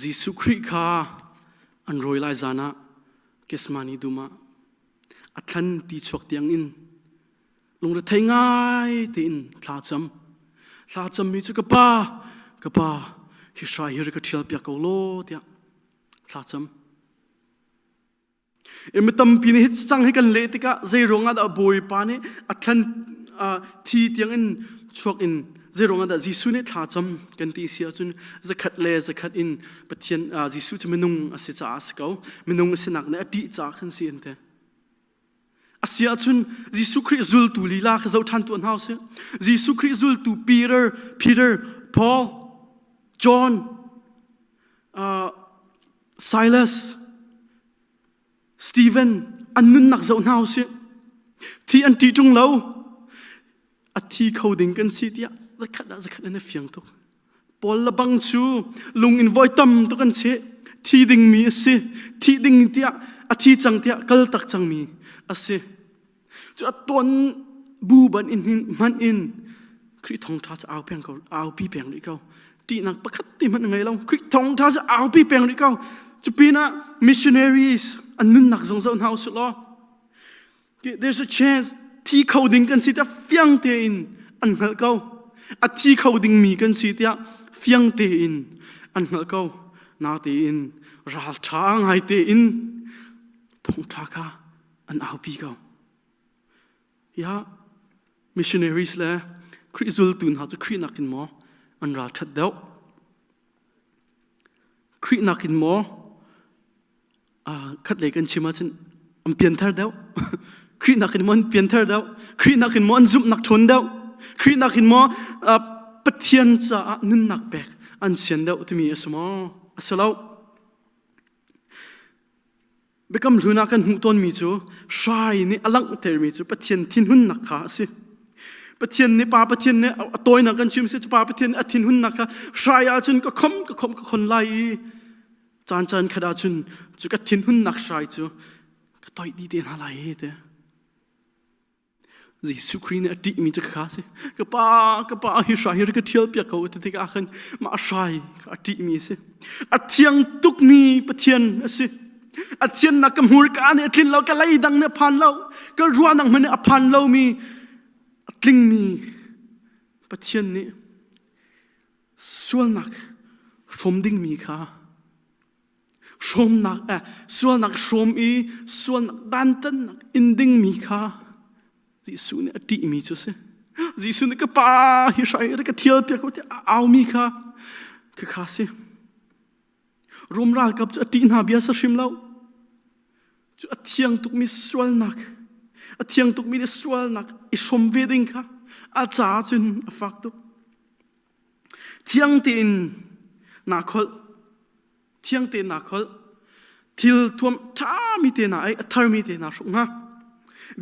Jesuh Khrih kha an rawi lai zan ah Gethsemane dum ah a thlan ti chuak tiang in lungrethei ngai tein thla cam. Thla cammi cu ka pa, ka pa, hi hrai hi ka ṭhial piak ko law tiah thla cam. Mi tampi nih hi cang hi kan leh tikah zei ruangah dah Bawipa nih a thlan thi tiang in chuak in zei ruangah dah Jesuh nih thla cam kan ti si ahcun zakhat le zakhat in Pathian Jesuh cu minung a si caah a si ko. Minung a sinak nih a ṭih caah khan si an ti. A si ahcun Jesuh Khrih zultu lila kha zoh ṭhan tuah hna usih. Jesuh Khrih zultu Peter, Peter, Paul, John, uh, Silas, Stephen an nunnak zoh hna usih. Thi an ṭih ṭung lo. A thi kho ding kan si tiah zakhat ah zakhat an i fiang tuk. Paul le bang cu lung in voi tam tuk an cheh. Thi dingmi a si. Thi ding tiah a thi cang tiah kal tak cangmi a si. Cu a ton bu ban in hin hmanh in Khrih thawngṭha cu au peng ko aupi peng rih ko. Ṭihnak pakhat te hmanh a ngei lo. Khrih thawngṭha cu aupi peng rih ko. Cu pinah missionaries an nunnak zong zoh hna usih law there's a chance thi kho ding kan si tiah fiang tein an hngalh ko. A thi kho dingmi kan si tiah fiang tein an hngalh ko. Natein ralṭha ngai tein thawngṭha kha an aupi ko. Ya missionaries le Khrih zultu hna cu Khrih nakin maw an ralṭhat deuh? Khrih nakin maw khatlei kan chim ahcun an pianthar deuh? Khrih nakin maw an pianthar deuh? Khrih nakin maw an zumhnak ṭhawn deuh? Khrih nakin maw Pathian caah nunnak pek an sian deuh timi a si maw? A si lo. Biakam hlun ah kan hmuh tawnmi cu hrai nih a langhtermi cu Pathian thinhunnak kha a si. Pathian nih Pa Pathian nih a tawinak kan chim si Pa Pathian nih a thinhunnak kha hrai ahcun ka khom ka khom ka khon lai i caan caan khat ahcun cu ka thinhunnak hrai cu ka toih dih te hna lai hi te. Jesuh Khrih nih a ṭihmi cu kha si. Ka pa, ka pa hi hrai hi ka ṭhial piak ko ti tikah khan mah hrai kha a ṭihmi a si. A thiang tukmi Pathian a si. A thiannak ka hmurka nih a tlin lo, ka lei dang nih a phan lo, ka ruahnak hmanh nih a phan lomi a tlingmi Pathian nih sualnak hrawm dingmi kha hrawmnak eh, sualnak hrawm i sualnak dantatnak in dingmi kha Jesuh nih a ṭihmi cu a si. Jesuh nih ka pa hi hrai ka ṭhial piak ko tiah a aumi kha khakha si. Rom ralkap cu a ṭih hna bia sa hrim lo. Cu a thiang tukmi sualnak, a thiang tukmi nih sualnak i hrawm ve ding kha a caah cun a fak tuk. Thiang tein naa kholh. Thiang tein naa kholh. Thil thuam ṭhami te na ei, a tharmi te naa hruk hnga.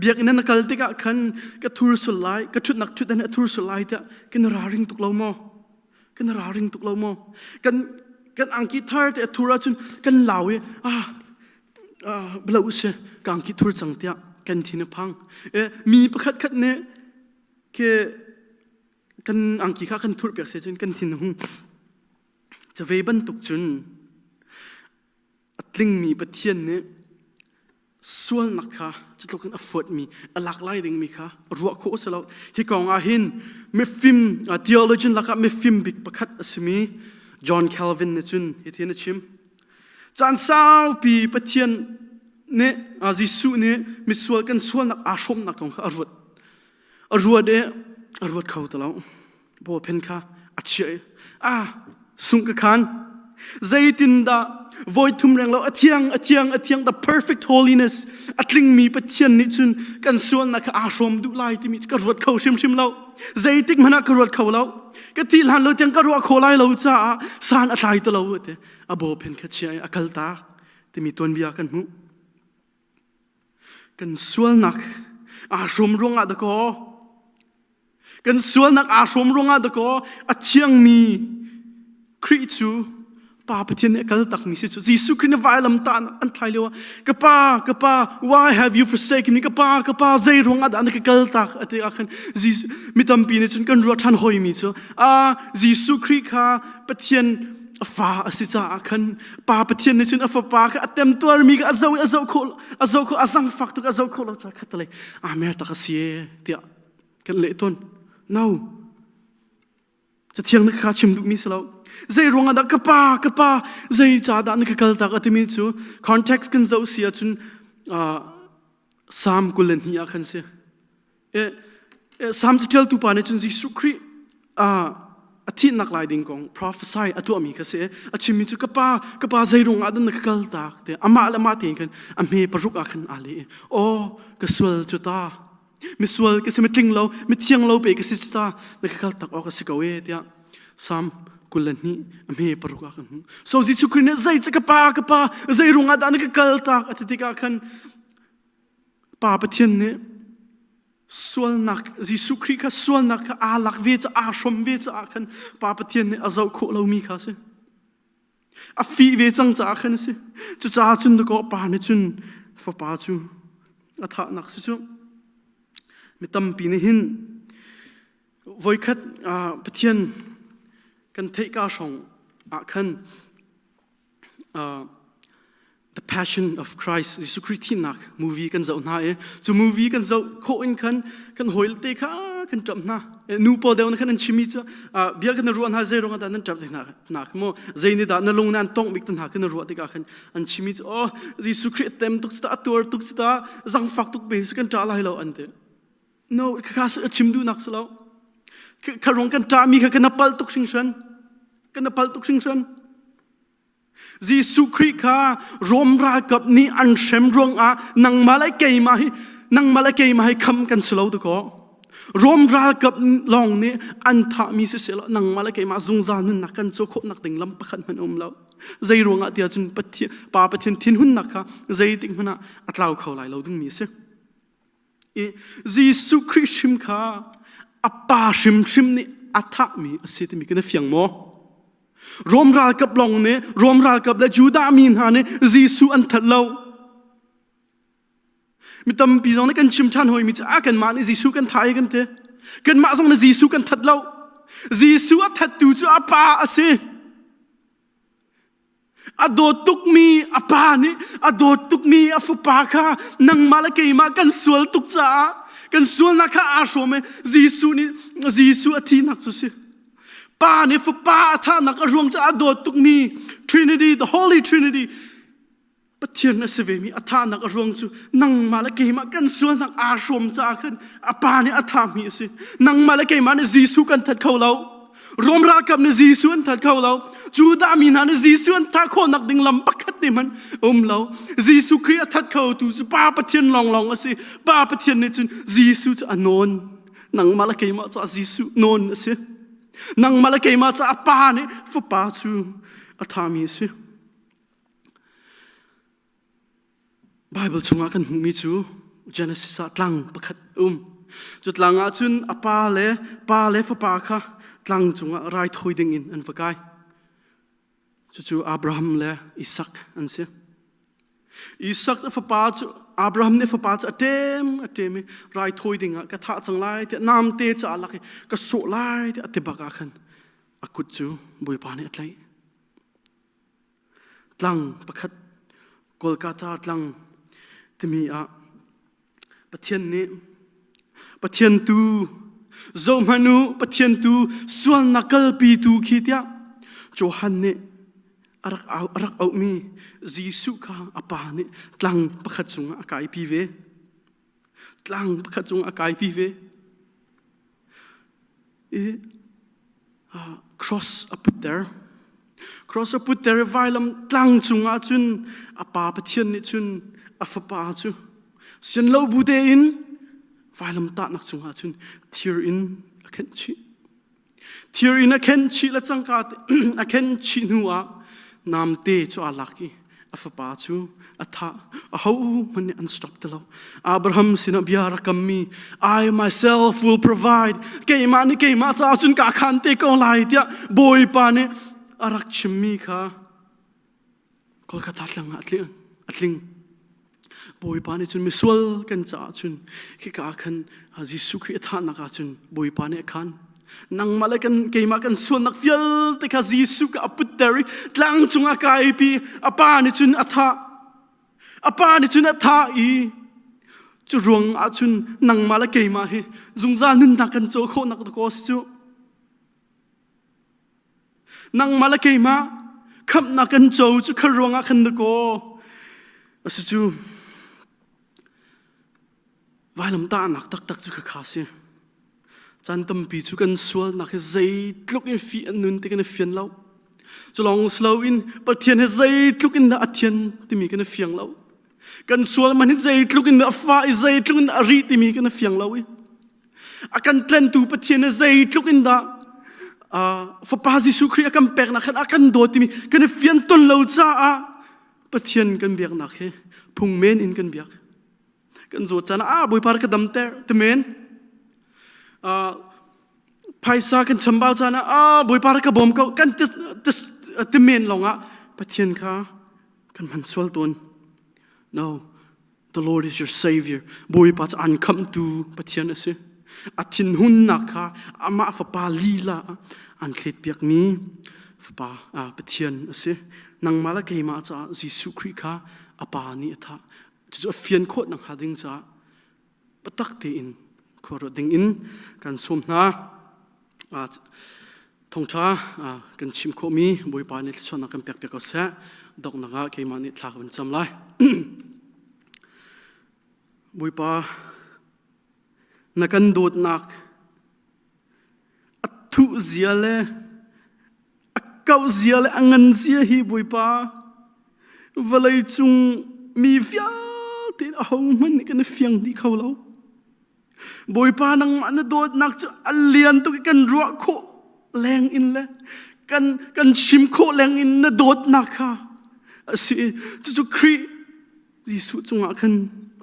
Biakinn na kal tikah khan ka thur sul lai, ka ṭhutnak ṭhutdan a thur sul lai tiah kan ralring tuk lo maw? Kan ralring tuk lo maw? Kan kan angki thar te a thur ahcun kan lau i ah blo si ka angki thur cang tiah kan thin a phang. Mi pakhat khat nih ke kan angki kha kan thurh piak se cun kan thin a hung. Cu ve bantuk cun a tlingmi Pathian nih sualnak kha cutluk in a fuatmi a lak lai dingmi kha ruah khawh a si lo. Hi kong ah hin mifim theologian lakah mifim bik pakhat a simi John Calvin nih cun hithin a chim. Caan saupi Pathian nih Jesuh nih misual kan sualnak aa hrawmnak kong kha a ruat. A ruat i a ruat kho ti lo. Bawlpen kha a chiah i ah sung ka khan zeitindah voithum reng lo a thiang a thiang a thiang the perfect holiness a tlingmi Pathian nih cun kan sualnak kha aa hrawm duh lai timi ka ruat kho hrimhrim lo zeitik hmanh ah ka ruat kho lo ka ti hlan lo tiang ka ruah kho lai lo caah san a tlai ti lo te a bawlpen kha chia i a kal tak timi tuanbia kan hmuh Kan sualnak aa hrawm ruangah dakaw kan sualnak aa hrawm ruangah dakaw a thiangmi Khrih cu Pa Pathian nih a kal takmi si cu Jesuh Khrih nih vailam tah an thlai lio ah ka pa ka pa why have you forsaken me ka pa ka pa zei ruangah dah na ka kal tak a ti ah khan Jesuh mi tampi nih cun kan ruah ṭhan hoimi cu a Jesuh Khrih kha Pathian a fa a si caah khan pa Pathian nih cun a fapa kha a temtuarmi kha a zoh i a zoh khawh a zoh khawh a zangfak tuk a zoh khawh lo caah kha talei aa mer tak a si e tiah kan leh tawn no cathiang nih kha chim duhmi si lo zei ruangah dah ka pa ka pa zei ca dah na ka kal tak a timi cu context kan zoh si ahcun Psalm 22 ah khan si Salm caṭialtu pa nih cun Jesuh Khrih a thihnak lai ding kong prophesy a tuahmi kha si. A chimmi cu ka pa, ka pa zei ruangah dah na ka kal tak tiah amah le amah tein khan a hme paruk ah khan aa leh i aw ka sual cu ta misual ka si mitling lo mithiang lo pe ka si cu ta na ka kal tak awk a si ko e tiah Salm 22 a hme paruk ah kan hmuh. So Jesuh Khrih nih zei ka pa ka pa zei ruangah dah na ka kal tak a ti tikah khan Pa Pathian nih sualnak Jesuh Khrih kha sualnak kha aa lak ve ca aa hrom ve caah khan Pa Pathian nih a zoh khawh lomi kha a si. A fih ve cang caah khan a si. Cucaah cun dakaw pa nih cun fapa cu a thahnak si cu. Mi tampi nih hin voikhat Pathian kan theih ka hrawng ah khan The Passion of Christ Jesuh Khrih thihnak movie kan zoh hna i cu movie kan zoh khawh in khan kan hawi te kha kan ṭap hna nu pawl deuh khan an chimi cu bia kan ruah hna zei ruangah dah nan ṭap te hna hna maw zei nih dah na lung nan tongh bik te hna kan ruah tikah khan an chimi cu oh Jesuh Khrih tem tuk ta a tuar tuk ta zangfak tuk be kan ṭah lai lo an ti no kha chim duhnak si lo kha ruang kan ṭahmi kha kan pal tuk hringhran kan pal tuk hringhran Jesuh Khrih kha Rom ralkap nih an hrem ruangah nangmah le keimah hi nangmah le keimah hi kham kan si lo dakaw. Rom ralkap lawng nih an thahmi siseh nangmah le keimah zungzal nunnak kan caw khawhnak ding lam pakhat hmanh um lo. Zei ruangah tiah cun Pathian Pa Pathian thinhunnak kha zeitik hmanh ah a tlau kho lai lo dingmi a si. I Jesuh Khrih hrim kha a pa hrimhrim nih a thahmi a si timi kan i fiang maw? Rom ralkap lawng nih Rom ralkap le Judah mi hna nih Jesuh an that lo. Mi tampi zong nih kan chim ṭhan hawimi cu ah kanmah nih Jesuh kan thah i kan ti. Kanmah zong nih Jesuh kan that lo. Jesuh a thattu cu a pa a si. A dawt tukmi a pa nih a dawt tukmi a fapa kha nangmah le keimah kan sual tuk caah kan sualnak kha aa hrawm i Jesuh nih Jesuh a thihnak cu si. Pa nih fapa a thahnak a ruang cu a dawt tukmi Trinity, the Holy Trinity Pathian a si vemi a thahnak a ruang cu nangmah le keimah kan sualnak aa hrawm caah khan a pa nih a thahmi a si. Nangmah le keimah nih Jesuh kan that kho lo. Rom ralkap nih Jesuh an that kho lo. Judah mi hna nih Jesuh an thah khawhnak ding lam pakhat te hmanh um lo. Jesuh Khrih a that kho tu cu Pa Pathian lawnglawng a si. Pa Pathian nih cun Jesuh cu a nawn. Nangmah le keimah caah Jesuh nawn a si. Nangmah le keimah caah Pa nih Fapa cu a thami a si. Bible chungah kan hmuhmi cu Genesis ah tlang pakhat um. Cu tlang ah cun a pa le pa le fapa kha tlang cungah raithawi dingin an va kai. Cucu Abraham le Isak an si. Isak fapa cu Abraham nih fapa cu a ṭem a ṭem i raithawi dingah ka thah cang lai tiah namte ca lak i ka sawh lai tiah a ti bak ah khan a kut cu Bawipa nih a tlaih. Tlang pakhat Kolkata tlang timi ah Pathian nih Pathian tu zohhmanh u Pathian tu sualnak kalpitu khi tiah Johan nih a rak au a rak auhmi Jesuh kha a pa nih tlang pakhat cungah a kaipi ve. Tlang pakhat cungah a kaipi ve. I cross a putter. Cross a putter i vailam tlang cungah cun a pa Pathian nih cun a fapa cu sian lo bu tein vailam tahnak cungah cun thir in a khenh chih. Thir in a khenh chih le cangka a khenh chih hnu ah namte cu aa lak i a fapa cu a thah. Aho hmanh nih an stop ti lo. Abraham sinah bia rak kammi I myself will provide. Keimah nih keimah caah cun ka khan te ko lai tiah Bawipa nih a rak chimmi kha Kolkata tlang ah a tling. Bawipa nih cun misual kan caah cun khika ah khan Jesuh Khrih a thahnak ah cun Bawipa nih a khan. Nangmah le kan keimah kan sualnak vialte kha Jesuh ka a putter i tlang cungah kaipi a pa nih cun a thah. A pa nih cun a thah i cu ruang ah cun nangmah le keimah hi zungzal nunnak kan co khawhnak dakaw si cu. Nangmah le keimah khamhnak kan co cu kha ruangah khan na kaw. Asi cu vailamtahnak taktak cu khakha si. Caan tampi cu kan sualnak hi zeitluk in fih an nun ti kan i fian lo. Cu lawng si loin Pathian hi zeitluk in dah a thian timi kan i fiang lo. Kan sual man hi zeitluk in dah a fah i zeitluk in dah a rih timi kan i fiang lo i A kan tlentu Pathian nih zeitluk in dah Fapa Jesuh Khrih a kan peknak khan a kan dawt timi kan i fian ton lo caah Pathian kan biaknak hi phung men in kan biak. Kan zawt caan ah Bawipa ka damter ti men. Phaisa kan chambau caan ah Bawipa ka bawm ko kan ti men lawngah Pathian kha kan hman sual tawn. No, The Lord is your savior. Bawipa cu an khamhtu Pathian a si. A thinhunnak kha amah fapa lila an thletpiakmi fapa Pathian a si. Nangmah le keimah caah Jesuh Khrih kha a pa nih a thah. Cucu a fian khawh nakhnga ding caah biatak tein khuaruat ding in kan sawm hna. Thawngṭha kan chim khawhmi Bawipa nih thluachuahnak kan pek piak ko seh. Donghnak ah keimah nih thla ka van cam lai. Bawipa, na kan dawtnak a thuh zia le a kauh zia le a ngan zia hi Bawipa vawlei cung mi vialte ahohmanh nih kan i fiang dih kho lo. Bawipa nangmah na dawtnak cu a lian tuk i kan ruah khawh leng in le kan kan chim khawh leng in na dawtnak kha a si cucu Khrih Jesuh cungah khan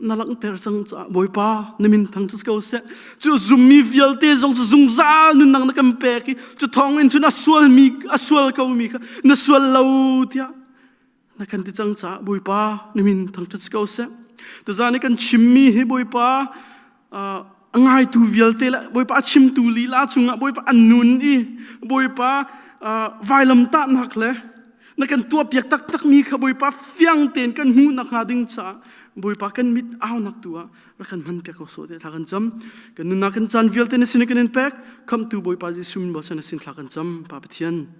na langhter cang caah Bawipa na min thang ko seh cu zummi vialte zong cu zungzal nunnak na kan pek i cu thawng in cun a sualmi a sual ko mi kha na sual lo tiah na kan ti cang caah Bawipa na min thangṭhat si ko seh. Tuzaan i kan chimmi hi Bawipa a ngaitu vialte le Bawipa a chimtu lila chungah Bawipa an nun i Bawipa vailamtahnak le na kan tuahpiak taktakmi kha Bawipa fiang tein kan hmuh nakhnga ding caah Bawipa kan mit aunak tu ah rak kan hman piak ko sawh te thla kan cam. Kan nunnak kan caan vialte na sin kan in pek. Khamhtu Bawipa Jesuh min bochan na sin thla kan cam. Pa Pathian.